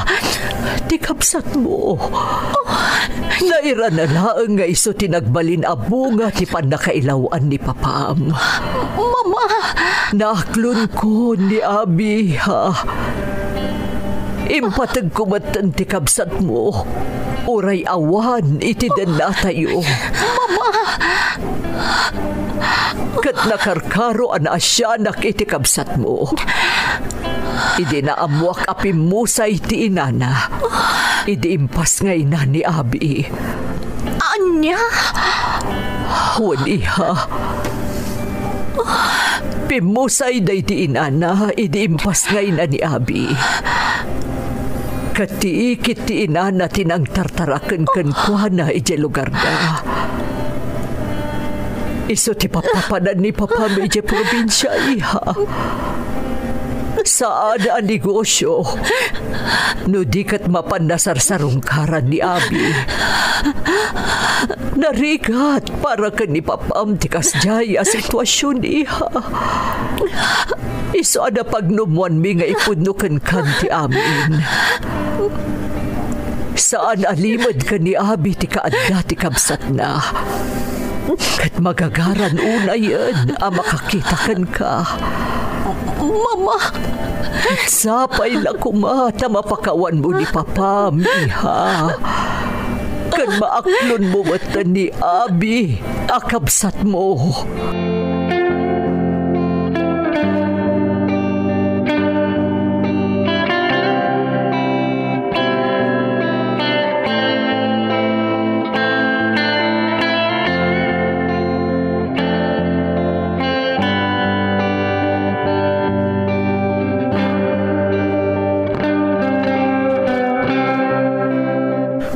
Ti kabsatmo. Nairana laeng nga isu ti nagbalin a bunga ti pannakailaw-an ni Papam. Mama! Naaklonko ni Abi, ha? Impategko metten ti kabsatmo, uray awan iti dennatayo. Mama! Ket nakarkaro a naasianak iti kabsatmo. Idi naammoak a pimmusay ti inana, idi impasngayna ni Abi. Ania? Wen, iha. Pimmusay daydi inana idi impasngayna ni Abi. Ket ti ikit ti inana ti nangtartaraken kenkuana idiay lugarda. Isu ti papapanan ni Papam idiay probinsia, iha. Saan a negosyo no di ket mapan nasarsarungkaran ni Abi. Narigat para ken ni Papam ti kasdiay a sitwasion, iha. Isu a napagnumoanmi nga ipudno kenkan ti amin. Saan a limed ken ni Abi ti kaadda ti kabsatna. Ket magagaran unayen a makakita kenka. Mama! Sapay la koma ta mapakawanmo ni Papam, iha. Ken maaklonmo met ni Abi a kabsatmo.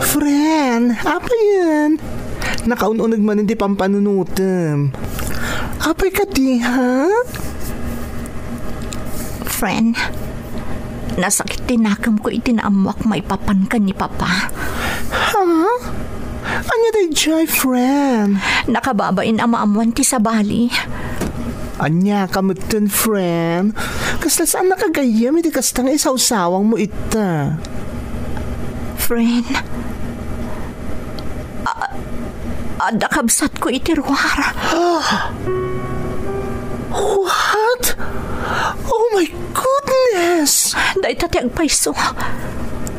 Friend, apayen? Nakaun-uneg manen ti pampanunotem. Apay kadi, ha? Friend, nasakit ti nakemko iti naammoak maipapan ken ni Papa. Ha? Ania daydiay, friend? Nakababain a maammoan ti sabali. Ania ka metten, friend? Kasla saan a kagayyem iti kasta nga isawsawangmo ita. Friend, a-, adda kabsatko iti ruar. What? Oh my goodness! Dayta ti agpayso.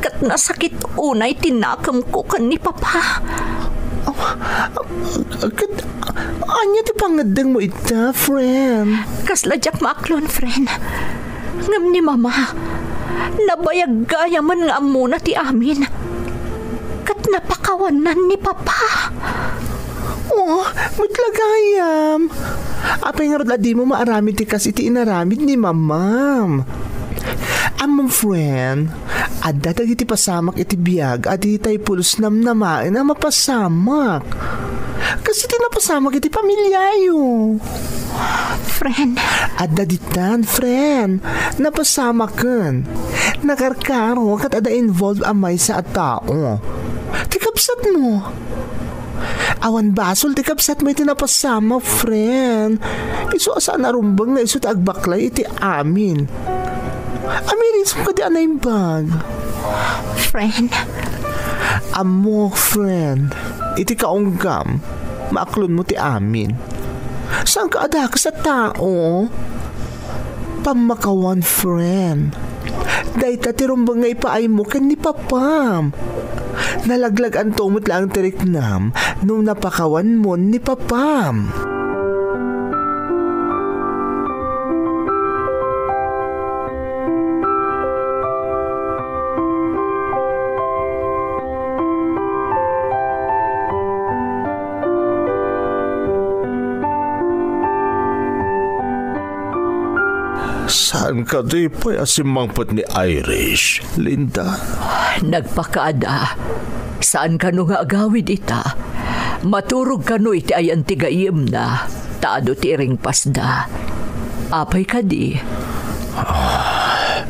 Ket nasakit unay ti nakemko ken ni Papa. Ket ania ti pangngeddengmo ita, friend? Kasla diak maaklon, friend. Ngem ni Mama, nabayag gayamen nga ammona ti amin. Ket napakawannan ni Papa. Oh, met la gayam. Apay ngarud a dimo maaramid ti kas iti inaramid ni Mamam? Ammom, friend, adda dagiti pasamak iti biag a ditay pulos namnamaen a mapasamak. Kas iti napasamak iti pamiliayo. Friend. Adda ditan, friend. Napasamaken. Nakarkaro ket adda involved a maysa a tao. Ti kabsatmo. Awan basol ti kabsatmo iti napasamak, friend. Isu a saan a rumbeng nga isu ti agbaklay iti amin. Amirisem kadi a naimbag. Friend. Ammok, friend. Iti kaunggam, maaklonmo ti amin. Saanka a dakes a tao? Pammakawan, friend. Dayta ti rumbeng nga ipaaymo ken ni Papam. Nalaglag-anto met laeng ti riknam no napakawanmon ni Papam. Saan kadi pay a simmangpet ni Irish, Linda? Nagpakaada. Saan kano nga agawid ita? Maturog kano iti ayan ti gayyemna, ta adu ti iringpasda. Apay kadi? Ah,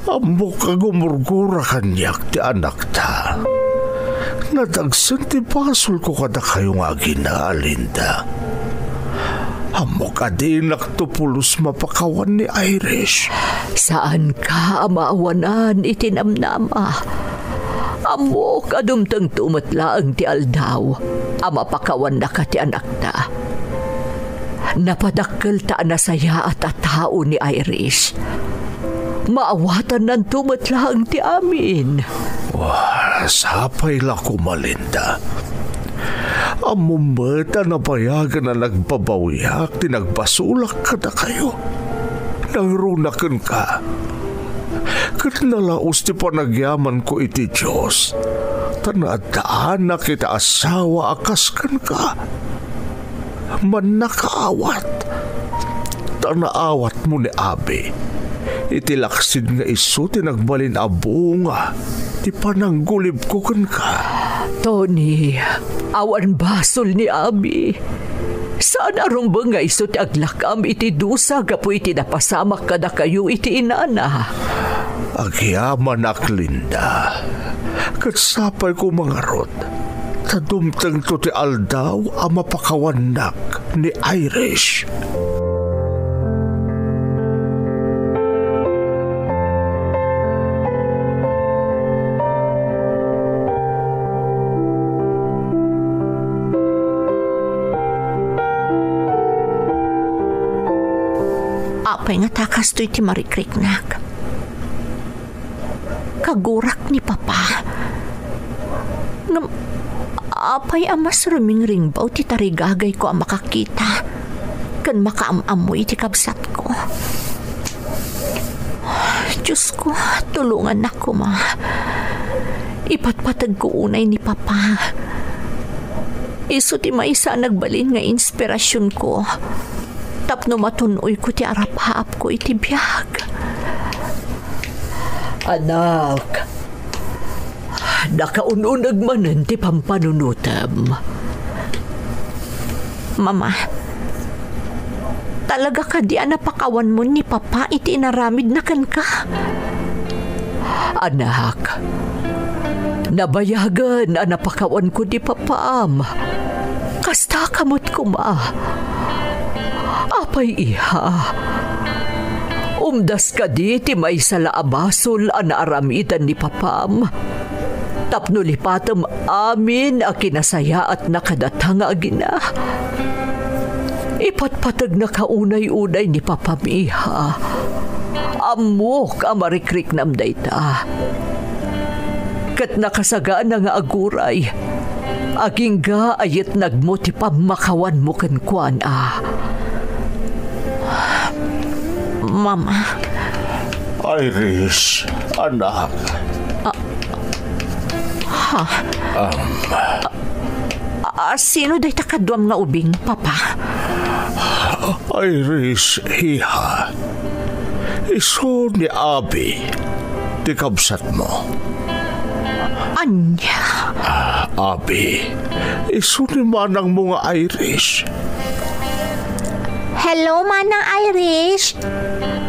ammok a gumurgura kaniak ti anakta. Nadagsen ti basolko kadakayo nga agina, Linda. Ammok a dinakto pulos mapakawan ni Irish. Saanka a maawanan iti namnama. Ammok a dumtengto met laeng ti aldaw a mapakawannaka ti anakta. Napadakkel ta a nasayaat a tao ni Irish. Maawatannanto met laeng ti amin. Wah, sapay la koma, Linda. Ammom met a nabayagen a nagbabawiak ti nagbasolak kadakayo. Nangruna kenka. Ket nalaus ti panagyamanko iti Dios, ta naaddaanak iti asawa a kas kenka. Mannakaawat, ta naawatmo ni Abi iti laksid nga isu ti nagbalin a bunga ti pananggulibko kenka. Tony, awan basol ni Abi. Saan a rumbeng nga isu ti aglak-am iti dusa gapu iti napasamak kadakayo iti inana. Agyamanak, Linda. Ket sapay koma ngarud, ta dumtengto ti aldaw a mapakawannak ni Irish. Apay ngata kastoy ti marikriknak? Kagurak ni Papa. Ngem apay a mas rumingringbaw ti tarigagayko a makakita ken makaam-ammo iti kabsatko? Diosko, tulongannak koma. Ipatpategko unay ni Papa. Isu ti maysa a nagbalin nga inspirasionko tapno matun-oyko ti arapaapko iti biag. Anak, nakaun-uneg manen ti pampanunotem. Mama, talaga kadi a napakawanmon ni Papa iti inaramidna kenka? Anak, nabayagen a napakawanko ni Papaam. Kasta ka met koma. Apay, iha, umdas kadi ti maysa la a basol a naaramidan ni Papam tapno lipatem amin a kinasayaatna kadata nga agina? Ipatpategnaka unay-unay ni Papam, iha. Ammok a marikriknam dayta. Ket nakasagana nga aguray, agingga a yetnagmo ti pammakawanmo kenkuana. Mama. Iris, anak. Ha? Um. A, sino dayta kaduam nga ubing, Papa? Iris, iha. Isu ni Abi, ti kabsatmo. Ania? Ah, Abi, isu ni manangmo nga Iris. Hello, Manang Iris.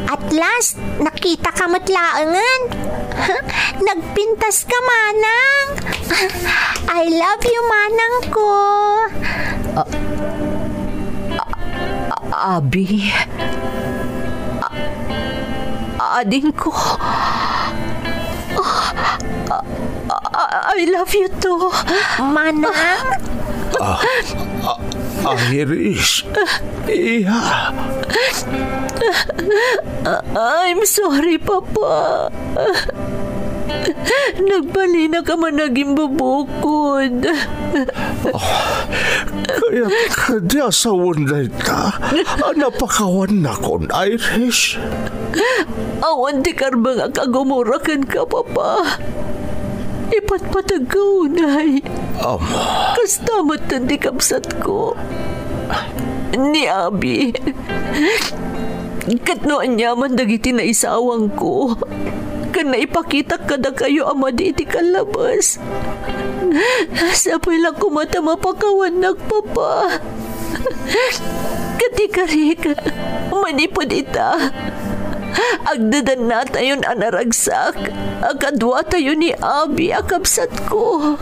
At last, nakita ka met laengen. Nagpintas ka, Manang. I love you, Manang ko. A-, a-, Abi. A-, adingko. A-, a-, I love you too. Manang? Ah, ah, Iris. Iha. I'm sorry, Papa. Nagbalinak a managimbubukod. Ah, kayat kadi a sawen dayta a napakawannakon, Iris? Awan ti karbengak a gumura kenka, Papa. Ipatpategka unay. Ama. Kasta metten ti kabsatko, ni Abi. Ket no aniaman dagiti naisawangko ken naipakitak kadakayo a madi iti kallabas, sapay la koma ta mapakawannak, Papa. Ket ikarik, manipud ita, agdadannatayon a naragsak a kaduatayo ni Abi a kabsatko.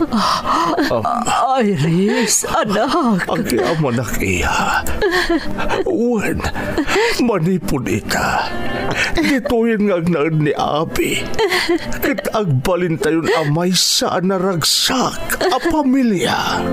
Iris, anak. Agyamanak, iha. Wen, manipud ita, ditoyen nga agnaed ni Abi, ket agbalintayon a maysa a naragsak a pamilia.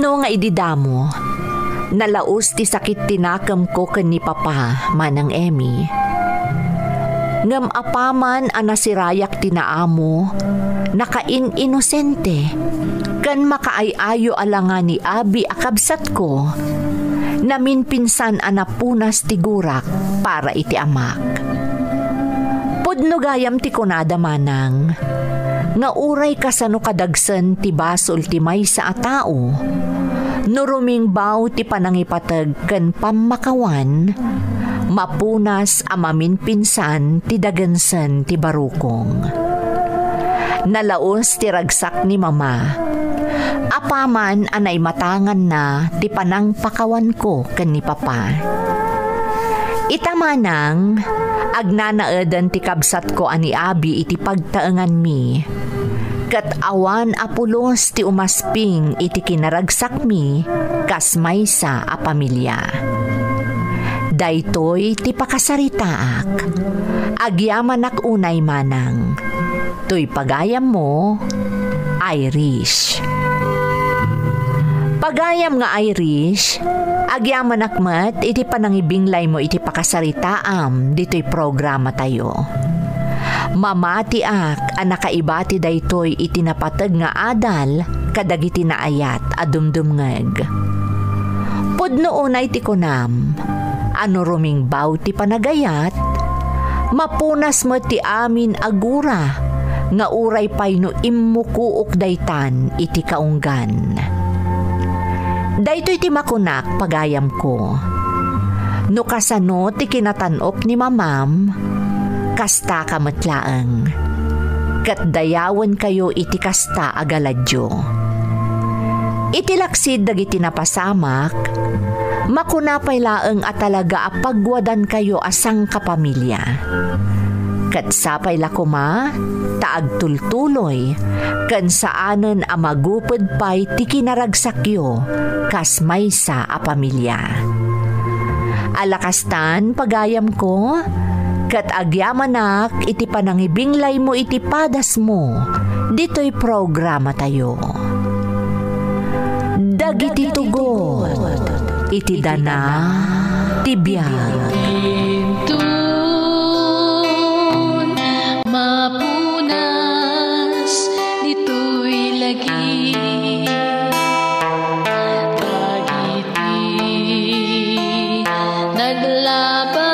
Nga idi damo, nalaus ti sakit ti nakemko ken ni Papa, Manang Emmy. Ngem apaman a nasirayak ti naamo, nakain-inosente, ken makaay-ayo a langa ni Abi a kabsatko, naminpinsan a napunas ti gurak para iti amak. Pudno gayam ti kunada, Manang, nga uray kasano kadagsen ti basol ti maysa a tao, no rumingbaw ti panangipateg ken pammakawan, mapunas a maminpinsan ti dagensen ti barukong. Nalaus ti ragsak ni Mama, apaman a naimatanganna ti panangpakawanko ken ni Papa. Ita, Manang, agnanaeden ti kabsatko a ni Abi iti pagtaenganmi, ket awan a pulos ti umasping iti kinaragsakmi kas maysa a pamilia. Daytoy ti pakasaritaak. Agyamanak unay, Manang. Toy pagayammo, Irish. Pagayam nga Irish, agyamanak met iti panangibinglaymo iti pakasaritaam ditoy programatayo. Mamatiak a nakaibati daytoy iti napateg nga adal kadagiti naayat a dumdumngeg. Pudno unay ti kunam a no rumingbaw ti panagayat, mapunas met ti amin a gura nga uray pay no immukuok daytan iti kaunggan. Daytoy ti makunak, pagayamko. No kasano ti kinatan-op ni Mamam, kastaka met laeng. Ket dayawenkayo iti kasta a galadyo. Iti laksid dagiti napasamak, makuna pay laeng a talaga a pagwadankayo a sangkapamilia. Ket sapay la koma ta agtultuloy ken saanen a maguped pay ti kinaragsakyo kas maysa a pamilia. Alakastan, pagayamko, ket agyamanak iti panangibinglaymo iti padasmo ditoy programatayo. Dagiti tugot iti dana ti biag. Inton mapunas ditoy lagip, dagiti naglabas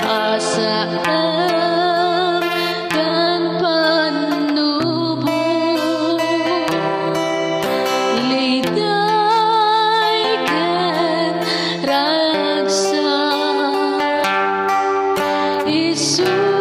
a saan ken pannubo, liday ken ragsak, isu